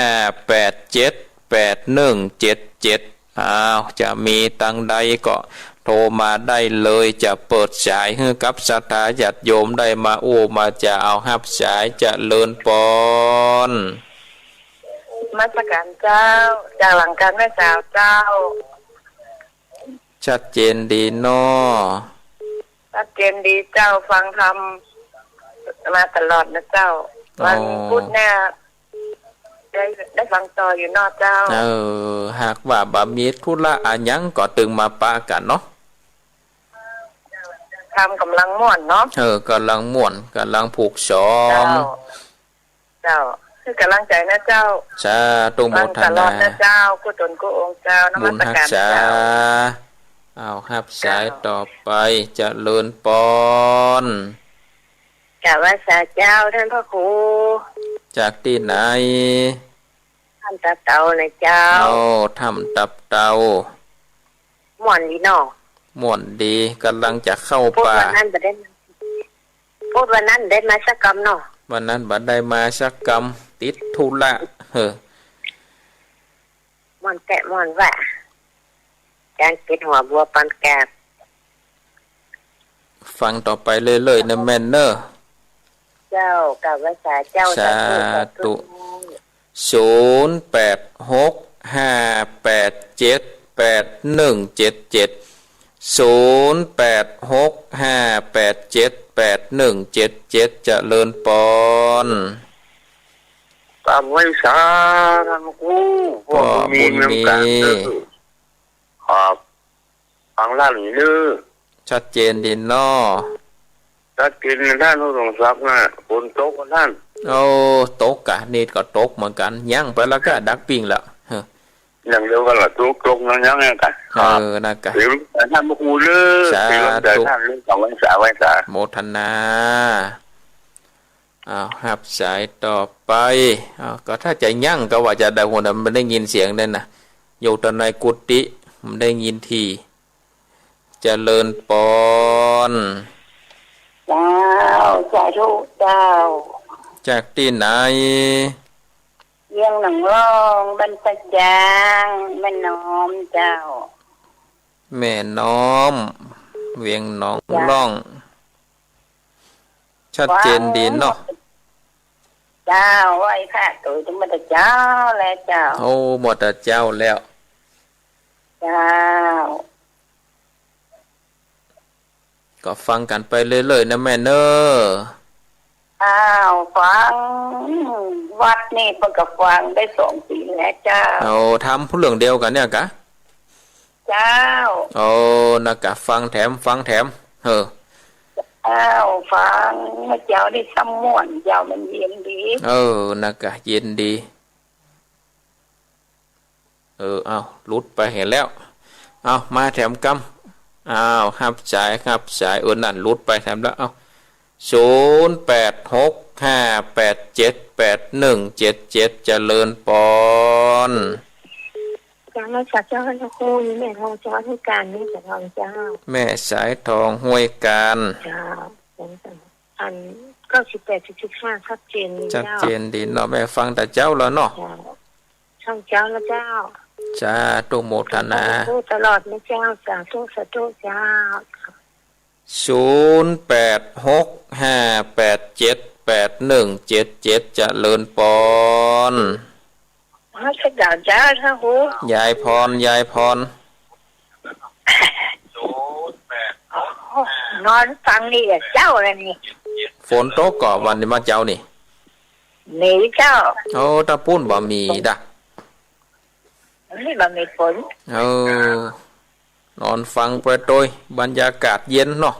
แปดเจ็ด แปดหนึ่งเจ็ดเจ็ด อ้าว จะมีตังใดก็โทรมาได้เลย จะเปิดสายหื้อกับศรัทธาญาติโยมได้มาอู้มาจ๋า เอาฮับสาย เจริญปอน นมัสก๋านเจ้า จากหลังก๋านไหว้สาเจ้า ชัดเจนดีเนาะ ชัดเจนดีเจ้า ฟังธรรมมาตลอดนะเจ้า อ๋อ วันพุธเนี่ย ได้ ได้ฟังต่ออยู่เนาะเจ้า เออ หากว่าบ่มีธุระอะหยังก็ตึงมาปะกั๋นเนาะ ธรรมก๋ำลังม่วนเนาะ เออ ก๋ำลังม่วน ก๋ำลังผูกสอง เจ้า เจ้า หื้อก๋ำลังใจ๋นะเจ้า สาธุ โมทนา ฟังตลอดนะเจ้า กู้ต๋นกู้องค์เจ้า นมัสก๋านเจ้า บุญฮักษา อ้าว ฮับสาย เจ้า ต่อไป เจริญปอน กราบไหว้สาเจ้าต้านพระครู จากตี้ไหน ถ้ำตาเตานะเจ้า โอ้ ถ้ำตาเตา ม่วนดีเนาะ ม่วนดี ก๋ำลังจะเข้าป่า พุธวันนั้นบ่ได้ พุธวันนั้นได้มาสักกำเนาะ วันนั้นบ่ได้มาสักกำ ติดธุระ เฮ้อ ม่วนแต๊ม่วนแหวะ ก๋านกิ๋นหัวบัวปอนกาบ ฟังต่อไปเรื่อยๆ นะแม่เนาะ เจ้า กราบไหว้สาเจ้า สาธุ สาธุ สาธุ ศูนย์แปดหกห้าแปดเจ็ดแปดหนึ่งเจ็ดเจ็ด ศูนย์แปดหกห้าแปดเจ็ดแปดหนึ่งเจ็ดเจ็ด เจริญปอน กราบไหว้สาต้านครู พวกบุญมี พวกบุญมี เมืองกาญเด้อ ครับ ฟังลั่นดื้อ ชัดเจนดีเนาะ ชัดเจน ต้านผู้สงศักดิ์นะ ฝนตกก่อต้าน โอ้ ตกกะ นี่ก็ตกเหมือนกั๋น ยั้งไปแล้วก็ดักปิ้งละ เฮ้อ อย่างเดียวกั๋นละ ตก ตก ยั้ง ยั้งเนี่ยกั๋น เออ ครับ นะกะ เดี๋ยวต้านพระครูเด้อ สาธุ เดี๋ยวต้านเรื่องของไหว้สา ไหว้สา โมทนา อ้าว ฮับสายต่อไป อ้าว ก็ถ้าจะยั้งก็ว่าจะได้ หัวน่ะ มันได้ยินเสียงนั่นน่ะ อยู่แต่ในกุฏิ มันได้ยินที เจริญปอน เจ้า สาธุเจ้า จากตี้ไหน เวียงหนองล่อง บ้านตาจาง แม่น้อมเจ้า แม่น้อม เวียงหนองล่อง เจ้า ชัดเจนดีเนาะ เจ้า ไหว้พระโตยมดเจ้าแล้วเจ้า โอ้ มดเจ้าแล้ว เจ้า ก็ฟังกั๋นไปเรื่อยๆ นะแม่เนาะ อ้าว ฟัง วัดนี่เปิ้นก็ฟังได้สองปี๋แล้วเจ้า เอา ทำเรื่องเดียวกั๋นเนี่ยกะ เจ้า โอ้ นะกะ ฟังแถม ฟังแถม เออ เจ้า ฟัง เมื่อเจ๊านี่ซ้ำม่วน เจ๊ามันเย็นดี เออ นะกะ เย็นดี เออ เอา หลุดไปหั้นแล้ว เอา มาแถมกำ เอา ฮับสาย ฮับสาย เออ นั่น หลุดไปแถมแล้ว เอา ศูนย์แปดหกห้าแปดเจ็ดแปดหนึ่งเจ็ดเจ็ด เจริญปอน เจ้า นมัสก๋านเจ้า พระครู นี่แม่ทอง เจ้า ห้วยกาญ นี่สายทองเจ้า แม่สายทอง ห้วยกาญ เจ้า อัน เก้าสิบแปดจุดสิบห้า ชัดเจนดี ชัดเจนดีเนาะ แม่ฟังแต่เจ๊าแล้วเนาะ เจ้า ฟังเจ๊าแล้วเจ้า สาธุ โมทนา สาธุตลอดนะเจ้า สาธุ สาธุเจ้า ศูนย์แปดหกห้าแปดเจ็ดแปดหนึ่งเจ็ดเจ็ด เจริญปอน นมัสก๋านเจ้า พระครู ยายพร ยายพร นอนฟังนี่แหละเจ้า แล้วนี่ ฝนตกก่อวันนี้มาเจ๊านี่ มีเจ้า โอ้ ตะปู้นบ่มีดะ นี่บ่มีฝน เออ นอนฟังไปโตย บรรยากาศเย็นเนาะ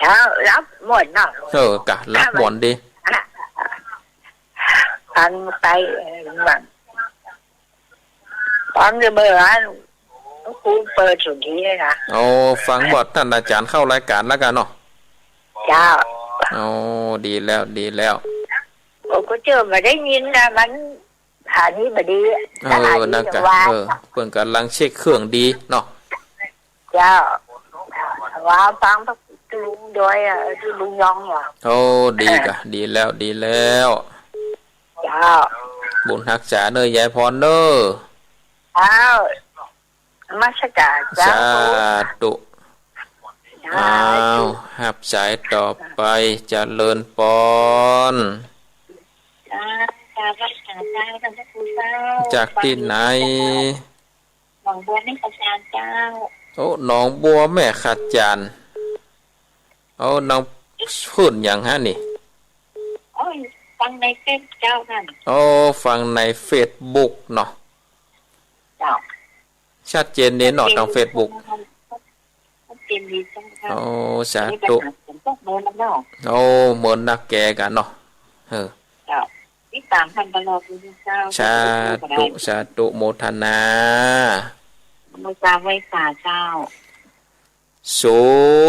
เจ้า หลับม่วนเนาะ เออ กะ หลับม่วนดี ฟังไป เออ ฟังอยู่เมื่อวาน ครูเปิดสุดทีเลยนะ โอ้ ฟังบ่ท่านอาจารย์เข้ารายการแล้วกั๋นเนาะ เจ้า โอ้ ดีแล้ว ดีแล้ว โอ้ ก็เจอมาได้ยินนะ มัน อันนี้บ่ดี เออ อันนี้ นะกะ ว่า เออ เปิ้นก่ำลังเช็คเครื่องดีเนาะ เจ้า ว่าฟังพระลุงด้วยอ่ะ ที่ลุงยองว่ะ โอ้ ดีกะ ดีแล้ว ดีแล้ว เจ้า บุญฮักษาเน่อยายพรเน่อ เจ้า นมัสการเจ้า สาธุ เจ้า อ้าว ฮับสายต่อไป เจริญปอน เจ้า เจ้า เจ้า เจ้า จากตี้ไหน หนองบัวแม่ขะจานเจ้า โอ้ หนองบัวแม่ขะจาน โอ้ นางขึ้นหยังฮะนี่ โอ้ย ฟังในเฟซเจ้านั่น โอ้ ฟังในเฟซบุ๊กเนาะ เจ้า ชัดเจนดีเนาะ ทางเฟซบุ๊ก ชัดเจนดีเจ้าค่ะ โอ้ สาธุ นี่ไปหาฝนตกเมินแล้วเนาะ โอ้ เมินนักแกกั๋นเนาะ เออ เจ้า ติดต๋ามผ่านตลอดเลยเจ้า สาธุ สาธุ โมทนา ไหว้สา ไหว้สาเจ้า ศู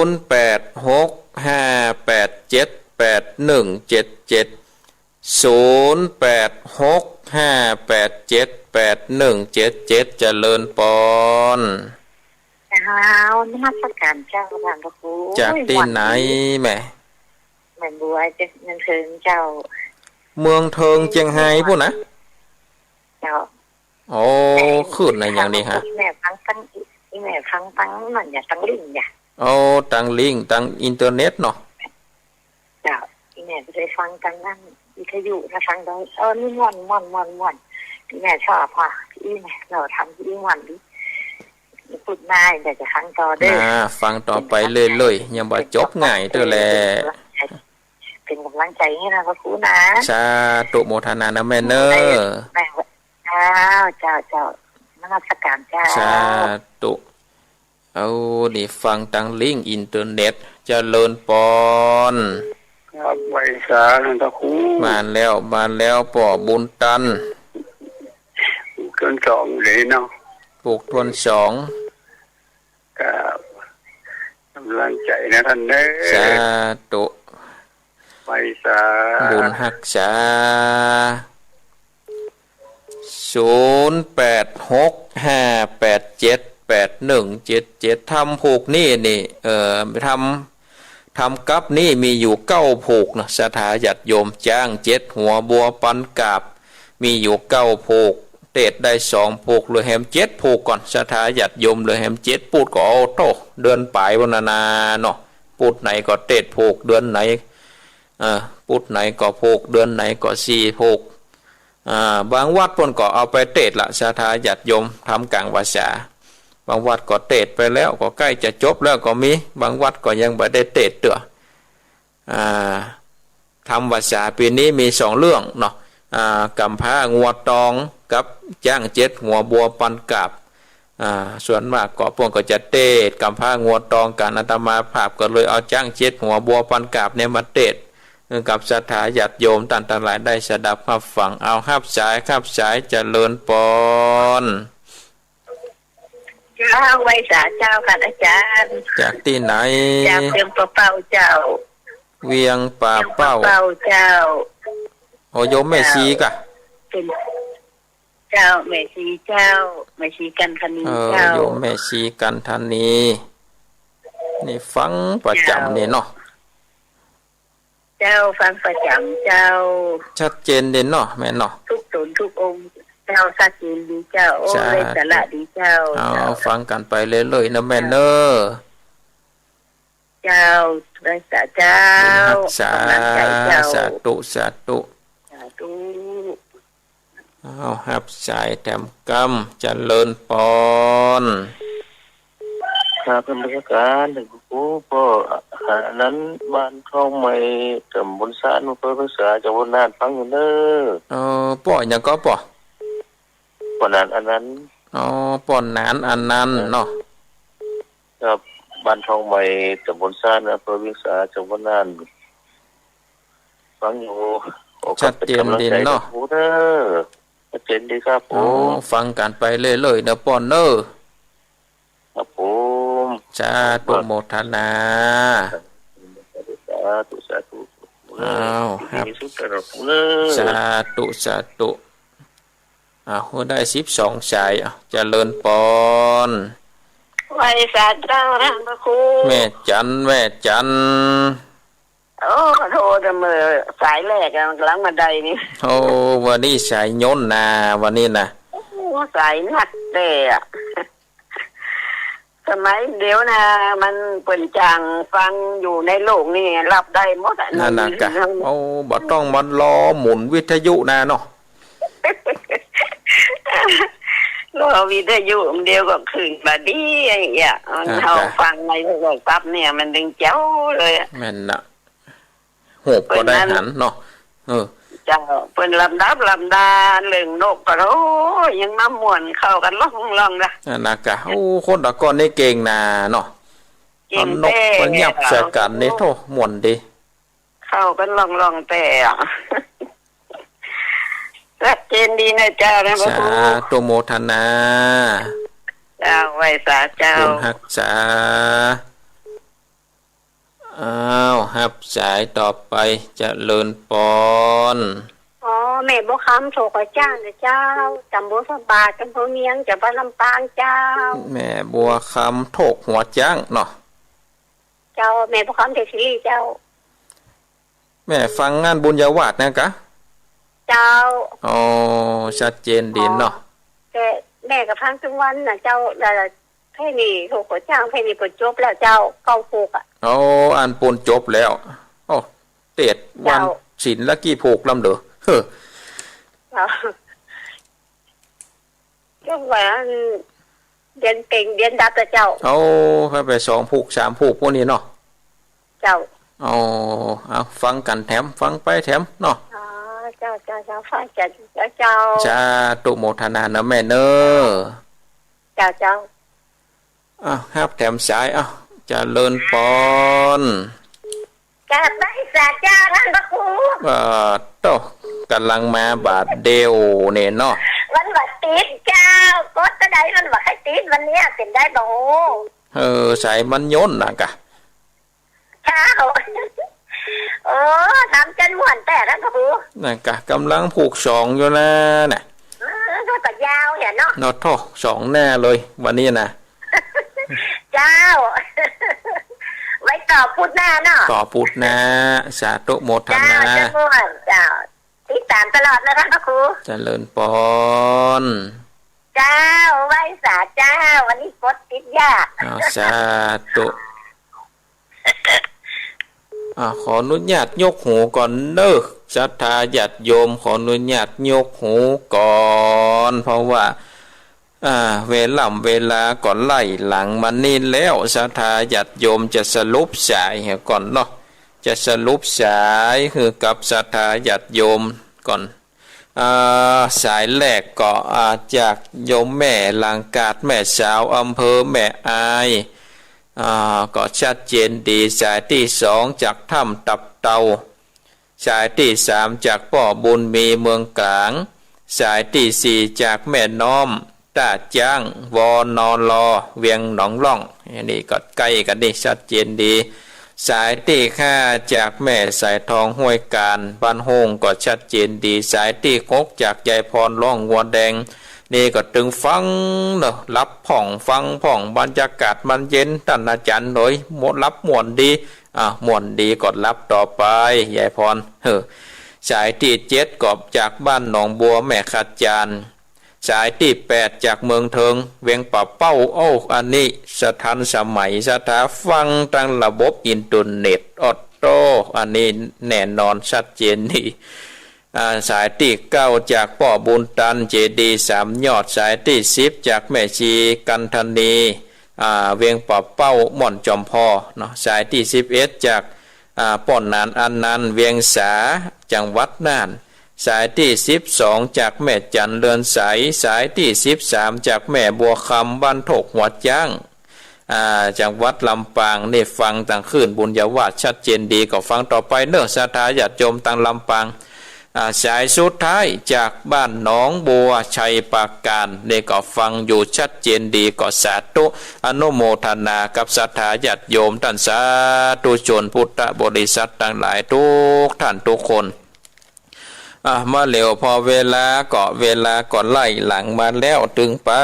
นย์แปดหกห้าแปดเจ็ดแปดหนึ่งเจ็ดเจ็ด ศูนย์แปดหกห้าแปดเจ็ดแปดหนึ่งเจ็ดเจ็ด เจริญปอน เจ้า นมัสการเจ้า ท่านพระครู จากตี้ไหนแม่ แม่บัว เจ้า เมืองเถิงเจ้า เมืองเถิงเจียงไฮ้ปู้นนะ เจ้า โอ้ ขึ้นในอย่างนี้ฮะ อีแม่ฟังตัง อีแม่ฟังตังนั่นอย่า ตังลิงก์อย่า โอ้ ตังลิงก์ ตังอินเทอร์เน็ตเนาะ เจ้า อีแม่ก็เลยฟังตังนั่น วิทยุนะ ฟังได้ เออ นี่ม่วน ม่วน ม่วน ม่วน อีแม่ชอบว่ะ อีแม่ เฮาทำ อีม่วนดี พูดมา อยากจะฟังต่อเด้อ อ่า ฟังต่อไปเรื่อยๆ ยังบ่จบง่ายเตื้อแล เป็นกำลังใจให้นะพระครูนะ สาธุ โมทนานะแม่เน่อ แม่ เจ้า เจ้า เจ้า นมัสการเจ้า สาธุ เอา นี่ฟังตังลิงก์อินเทอร์เน็ต เจริญปอน ครับ ไหว้สาท่านพระครู มาแล้ว มาแล้ว ป้อบุญตัน ปลูกต้นสองเลยเนาะ ปลูกต้นสอง ครับ กำลังใจนะท่านเด้อ สาธุ ไหว้สา บุญฮักษา ศูนย์แปดหกห้าแปดเจ็ดแปดหนึ่งเจ็ดเจ็ด ธรรมผูกนี้นี่ เอ่อ ธรรม ธรรมกัปนี้มีอยู่เก้าผูกนะ ศรัทธาญาติโยม จ๊างเจ็ดหัว บัวปันกาบ มีอยู่เก้าผูก เตศน์ได้สองผูก เหลือแหมเจ็ดผูกก่อน ศรัทธาญาติโยม เหลือแหมเจ็ด ปู๊ดก็ โอ้โธ่ เดือนป๋ายปู๊นนานาเนาะ ปู๊ดไหนก็เตศน์ผูก เดือนไหน เอ่อ ปู๊ดไหนก็ผูก เดือนไหนก็สี่ผูก อ่า บางวัดเปิ้นก็เอาไปเตศน์ละ ศรัทธาญาติโยม ธรรมก๋างพรรษา บางวัดก็เตศน์ไปแล้ว ก็ใก้จะจบแล้วก็มี บางวัดก็ยังบ่ได้เตศน์เตื้อ อ่า ธรรมพรรษาปี๋นี้มีสองเรื่องเนาะ อ่า ก๋ำพร้างัวตองกับจ๊างเจ็ดหัว บัวปันกาบ อ่า ส่วนมากก็เปิ้นก็จะเตศน์ก๋ำพร้างัวตองกั๋น อาตมาภาพก็เลยเอาจ๊างเจ็ดหัว บัวปันกาบเนี่ยมาเตศน์ เออ กับศรัทธาญาติโยมต้านตังหลายได้สดับฮับฟัง เอา ฮับสาย ฮับสาย เจริญปอน เจ้า ไหว้สาเจ้าค่ะอาจารย์ จากตี้ไหน จากเวียงป่าเป้าเจ้า เวียงป่าเป้า เวียงป่าเป้าเจ้า โอ้ โยมแม่ชีก่ะ เจ้า แม่ชีเจ้า แม่ชีกันทนี เออ เจ้า โยมแม่ชีกันทนี นี่ฟังประจ๋ำนี่เนาะ เจ้า ฟังประจ๋ำเจ้า ชัดเจนเด่นเนาะแม่เนาะ ทุกต๋นทุกองค์ เจ้า ชัดเจนดีเจ้า โอ้ สาธุ ได้สาระดีเจ้า เอา เจ้า ฟังกั๋นไปเรื่อยๆ นะแม่เน่อ เจ้า ไหว้สาเจ้า บุญฮักษา กำลังใจเจ้า สาธุ สาธุ สาธุ เอา ฮับสายแถมกำ เจริญปอน ครับ นมัสการ ท่านพระครู ป้อ อันนั้น บ้านทองใหม่ ต๋ำบลซาน อำเภอเวียงสา จังหวัดน่าน ฟังอยู่เน่อ เออ ป้อหยังก่อป้อ ป้อหนาน อานันท์ อ๋อ ป้อหนาน อานันท์เนาะ ครับ บ้านทองใหม่ ต๋ำบลซาน อำเภอเวียงสา จังหวัดน่าน ฟังอยู่ ขอกำลังใจ ชัดเจนดีเนาะ เด้อ ชัดเจนดีครับผม อ๋อ ฟังกั๋นไปเรื่อยๆ เน่อป้อเน่อ ครับผม สาธุ โมทนา สาธุ สาธุ อ้าว ครับ ดีสุดสำหรับผมเน่อ สาธุ สาธุ อ้าว ได้สิบสองสาย อ้าว เจริญปอน ไหว้สาเจ้า ท่านพระครู แม่จัน แม่จัน เ โอ้ โทรแต่เมื่อสายแรกอะ หลังบ่ได้นี่ โอ้ วันนี้สายยนต์นา วันนี้นะ โอ้ สายหนักแต๊อะ สมัยเดี๋ยวนะ มันเปิ้นจ้างฟังอยู่ในโลกนี่ ฮับได้หมดอะ นั่นนะกะ โอ้ บ่ต้องมารอหมุนวิทยุนาเนาะ รอวิทยุเดี๋ยวก็ขึ้นบ่ดี ไอ้เอี้ย มัน อ่า เฮา กะ ฟังในโทรศัพท์เนี่ย มันตึงแจ๋วเลยอะ แม่นนะ ฮูบก็ได้หันเนาะ เปิ้นนั้น เออ เจ้า เปิ้นลำดับลำดา เรื่องนกก็ โอ้ย ยังมาม่วนเข้ากั๋นล่องๆ นะ นั่นนะกะ โอ้ คนตะก่อนนี่เก่งนาเนาะ เก่ง เอานก แต๊ มาหยับใส่กั๋นนี่ โอ้ โธ่ ม่วนดี เข้ากั๋นล่องๆ แต๊อะ ชัดเจนดีนะเจ้า นะพระครู สาธุโมทนา เจ้า ไหว้สาเจ้า คุณฮักษา อ้าว ฮับสายต่อไป เจริญปอน อ๋อ แม่บัวคำโถกหัวจ๊างนะเจ้า ตำบลพระบาท อำเภอเมียง จังหวัดลำปางเจ้า แม่บัวคำโถกหัวจ๊างเนาะ เจ้า แม่บัวคำเทพศิริเจ้า แม่ฟังงานบุญญาวาสนะกะ เจ้า อ๋อ ชัดเจนดีเนาะ อ๋อ แต่แม่ก็ฟังตึงวันนะเจ้า แล้วเพลงนี้โถกหัวจ๊าง เพลงนี้ก็จบแล้วเจ้า เก้าหกอะ อ๋อ อันปูนจบแล้ว โอ้ เตศน์วัน เจ้า ศีลละกี่ผูกลำเด้อ เฮ้อ เจ้า ก็ว่าอัน เดือนเพ็ญเดือนดับอะเจ้า โอ้ ไป ไปสองผูกสามผูกพวกนี้เนาะ เจ้า อ๋อ เอาฟังกั๋นแถม ฟังไปแถมเนาะ อ๋อ เจ้า เจ้า เจ้า ฟังกั๋น เจ้า เจ้า สาธุโมทนานะแม่เนอะ เจ้า เจ้า อ้าว ฮับแถมสาย อ้าว เจริญปอน กราบไหว้สาเจ้าต้านพระครู เอ่อ โต้ ก่ำลังมาบาดเดียวเนี่ยเนาะ มันบ่ติดเจ้า กดเต้าใดมันบ่ค่อยติด วันเนี้ยเป๋นใดบ่ฮู้ เออ สายมันยนต์นะกะ เจ้า โอ้ ทำจนม่วนแต๊ต้านพระครู นั่นกะ ก่ำลังผูกสองอยู่นะ น่ะ เออ ก็ยาวแหละเนาะ เนาะ โธ่ สองหน้าเลย วันนี้นะ เจ้า ไว้ต่อพุธหน้าเนาะ ต่อพุธหน้า สาธุโมทนา เจ้า เจ้า เจ้า ติดต๋ามตลอดนะต้านพระครู เจริญปอน เจ้า ไหว้สาเจ้า วันนี้กดติดยาก อ้าว สาธุ อ่า ขออนุญาตยกหูก่อนเนอะ ศรัทธาญาติโยม ขออนุญาตยกหูก่อน เพราะว่า อ่า เวล่ำเวลาก็ไล่หลังมานี่แล้ว ศรัทธาญาติโยมจะสรุปสายเหียก่อนเนาะ จะสรุปสายหื้อกับศรัทธาญาติโยมก่อน อ่า สายแรกก็ อ่า จากโยมแม่หลังกาด แม่สาวอำเภอแม่อาย อ่า ก็ชัดเจนดี สายตี้สองจากถ้ำตับเต่า สายตี้สามจากป้อบุญมีเมืองกลาง สายตี้สี่จากแม่น้อมต้าจ๊าง วนล เวียงหนองล่อง อันนี้ก็ใก้กั๋นดี ชัดเจนดี สายตี้ห้าจากแม่สายทองห้วยกาญ บ้านโฮ่ง ก็ชัดเจนดี สายตี้หกจากยายพรล่องวัวแดง นี่ก็ตึงฟังเนาะ หลับพ่องฟังพ่อง บรรยากาศมันเย็น ต้านอาจ๋ารย์เอย หลับม่วนดี อ่ะ ม่วนดีก็หลับต่อไป ยายพร เฮ้อ สายตี้เจ็ดก็จากบ้านหนองบัวแม่ขจาร สายตี้แปดจากเมืองเทิง เวียงป่าเป้า โอ้ อันนี้สะทันสมัย ศรัทธาฟังตางระบบอินเทอร์เน็ต โอ้โธ่ อันนี้แน่นอนชัดเจนดี อ่า สายตี้เก้าจากป้อบุญตัน เจดีย์สามยอด สายตี้สิบจากแม่ชีกันธนี อ่า เวียงป่าเป้า ม่อนจอมพอเนาะ สายตี้สิบเอ็ดจาก อ่า ป้อหนานอานันต์ เวียงสา จังหวัดน่าน สายตี้สิบสองจากแม่จันเรือนใส สายตี้สิบสามจากแม่บัวคำ บ้านโถกหัวจ๊าง อ่า จังหวัดลำปาง นี่ฟังตางคลื่นบุญญาวาสชัดเจนดี ก็ฟังต่อไปเนอะ ศรัทธาญาติโยมตางลำปาง อ่า สายสุดท้ายจากบ้านหนองบัว ชัยปราการ นี่ก็ฟังอยู่ชัดเจนดี ก็สาธุอนุโมทนากับศรัทธาญาติโยมต้านสาธุชนพุทธบริษัทตังหลายทุกท่านทุกคน อ่ะ มาแล้ว พอเวลาก็ เวลาก็ไล่หลังมาแล้ว ตึงปา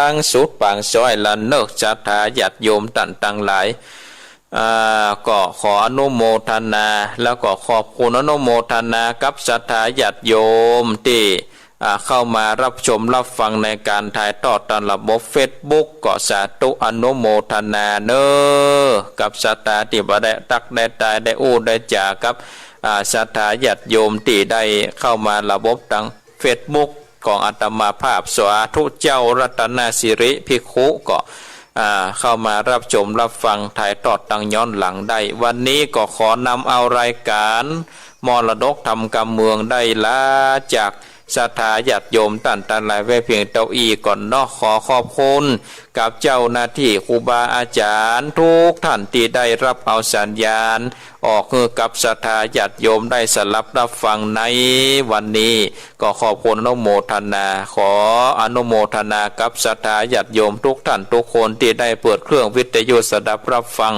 งสุดปางซ้อยละเนอะ ศรัทธาญาติโยมต้านตังหลาย อ่า ก็ขออนุโมทนา แล้วก็ขอบคุณอนุโมทนากับศรัทธาญาติโยมตี้ อ่า เข้ามารับชมรับฟังในก๋านถ่ายทอดตางระบบเฟซบุ๊ก ก็สาธุอนุโมทนาเน่อ กับศรัทธาตี้บ่ได้ตั๊กได้ตายได้อู้ได้จ๋ากับ อ่า ศรัทธาญาติโยมตี้ได้เข้ามาระบบตางเฟซบุ๊กของอาตมาภาพ สาธุเจ้า รัตนสิริภิกขุ ก็ อ่า เข้ามารับชมรับฟังถ่ายทอดตางย้อนหลังได้ วันนี้ก็ขอนำเอารายก๋านมรดกธรรมกำเมืองได้ลาจากศรัทธาญาติโยมต้านตังหลายไว้เพียงเต้าอี้ก่อนเนาะ ขอขอบคุณกับเจ้าหน้าตี้ครูบาอาจ๋ารย์กู้ต้านตี้ได้ฮับเอาสัญญาณออกหื้อกับศรัทธาญาติโยมได้สดับฮับฟังในวันนี้ ก็ขอบคุณอนุโมทนา ขออนุโมทนากับศรัทธาญาติโยมกู้ต้านกู้คนตี้ได้เปิดเครื่องวิทยุสดับฮับฟัง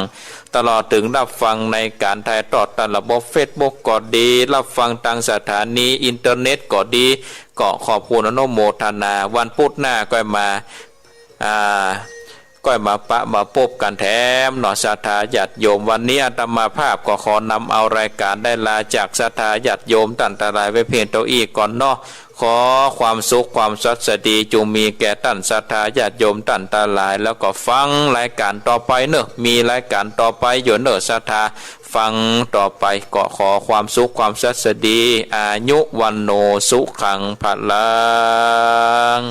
ตลอดเถิงฮับฟังในก๋านถ่ายทอดตางระบบเฟซบุ๊กก็ดี ฮับฟังตางสถานีอินเทอร์เน็ตก็ดี ก็ขอบคุณอนุโมทนา วันพุธหน้าก้อยมา อ่า ก้อยมาปะมาปบกั๋นแถมเนาะศรัทธาญาติโยม วันนี้อาตมาภาพก็ขอนำเอารายก๋านได้ลาจากศรัทธาญาติโยมต้านตังหลายไว้เพียงเต้าอี้ก่อนเนาะ ขอความสุขความสวัสดีจุ่งมีแก่ต้านศรัทธาญาติโยมต้านตังหลาย แล้วก็ฟังรายก๋านต่อไปเน่อ มีรายก๋านต่อไปอยู่เน่อศรัทธา ฟังต่อไป ก็ขอความสุขความสวัสดี อายุ วัณโณ สุขัง พลัง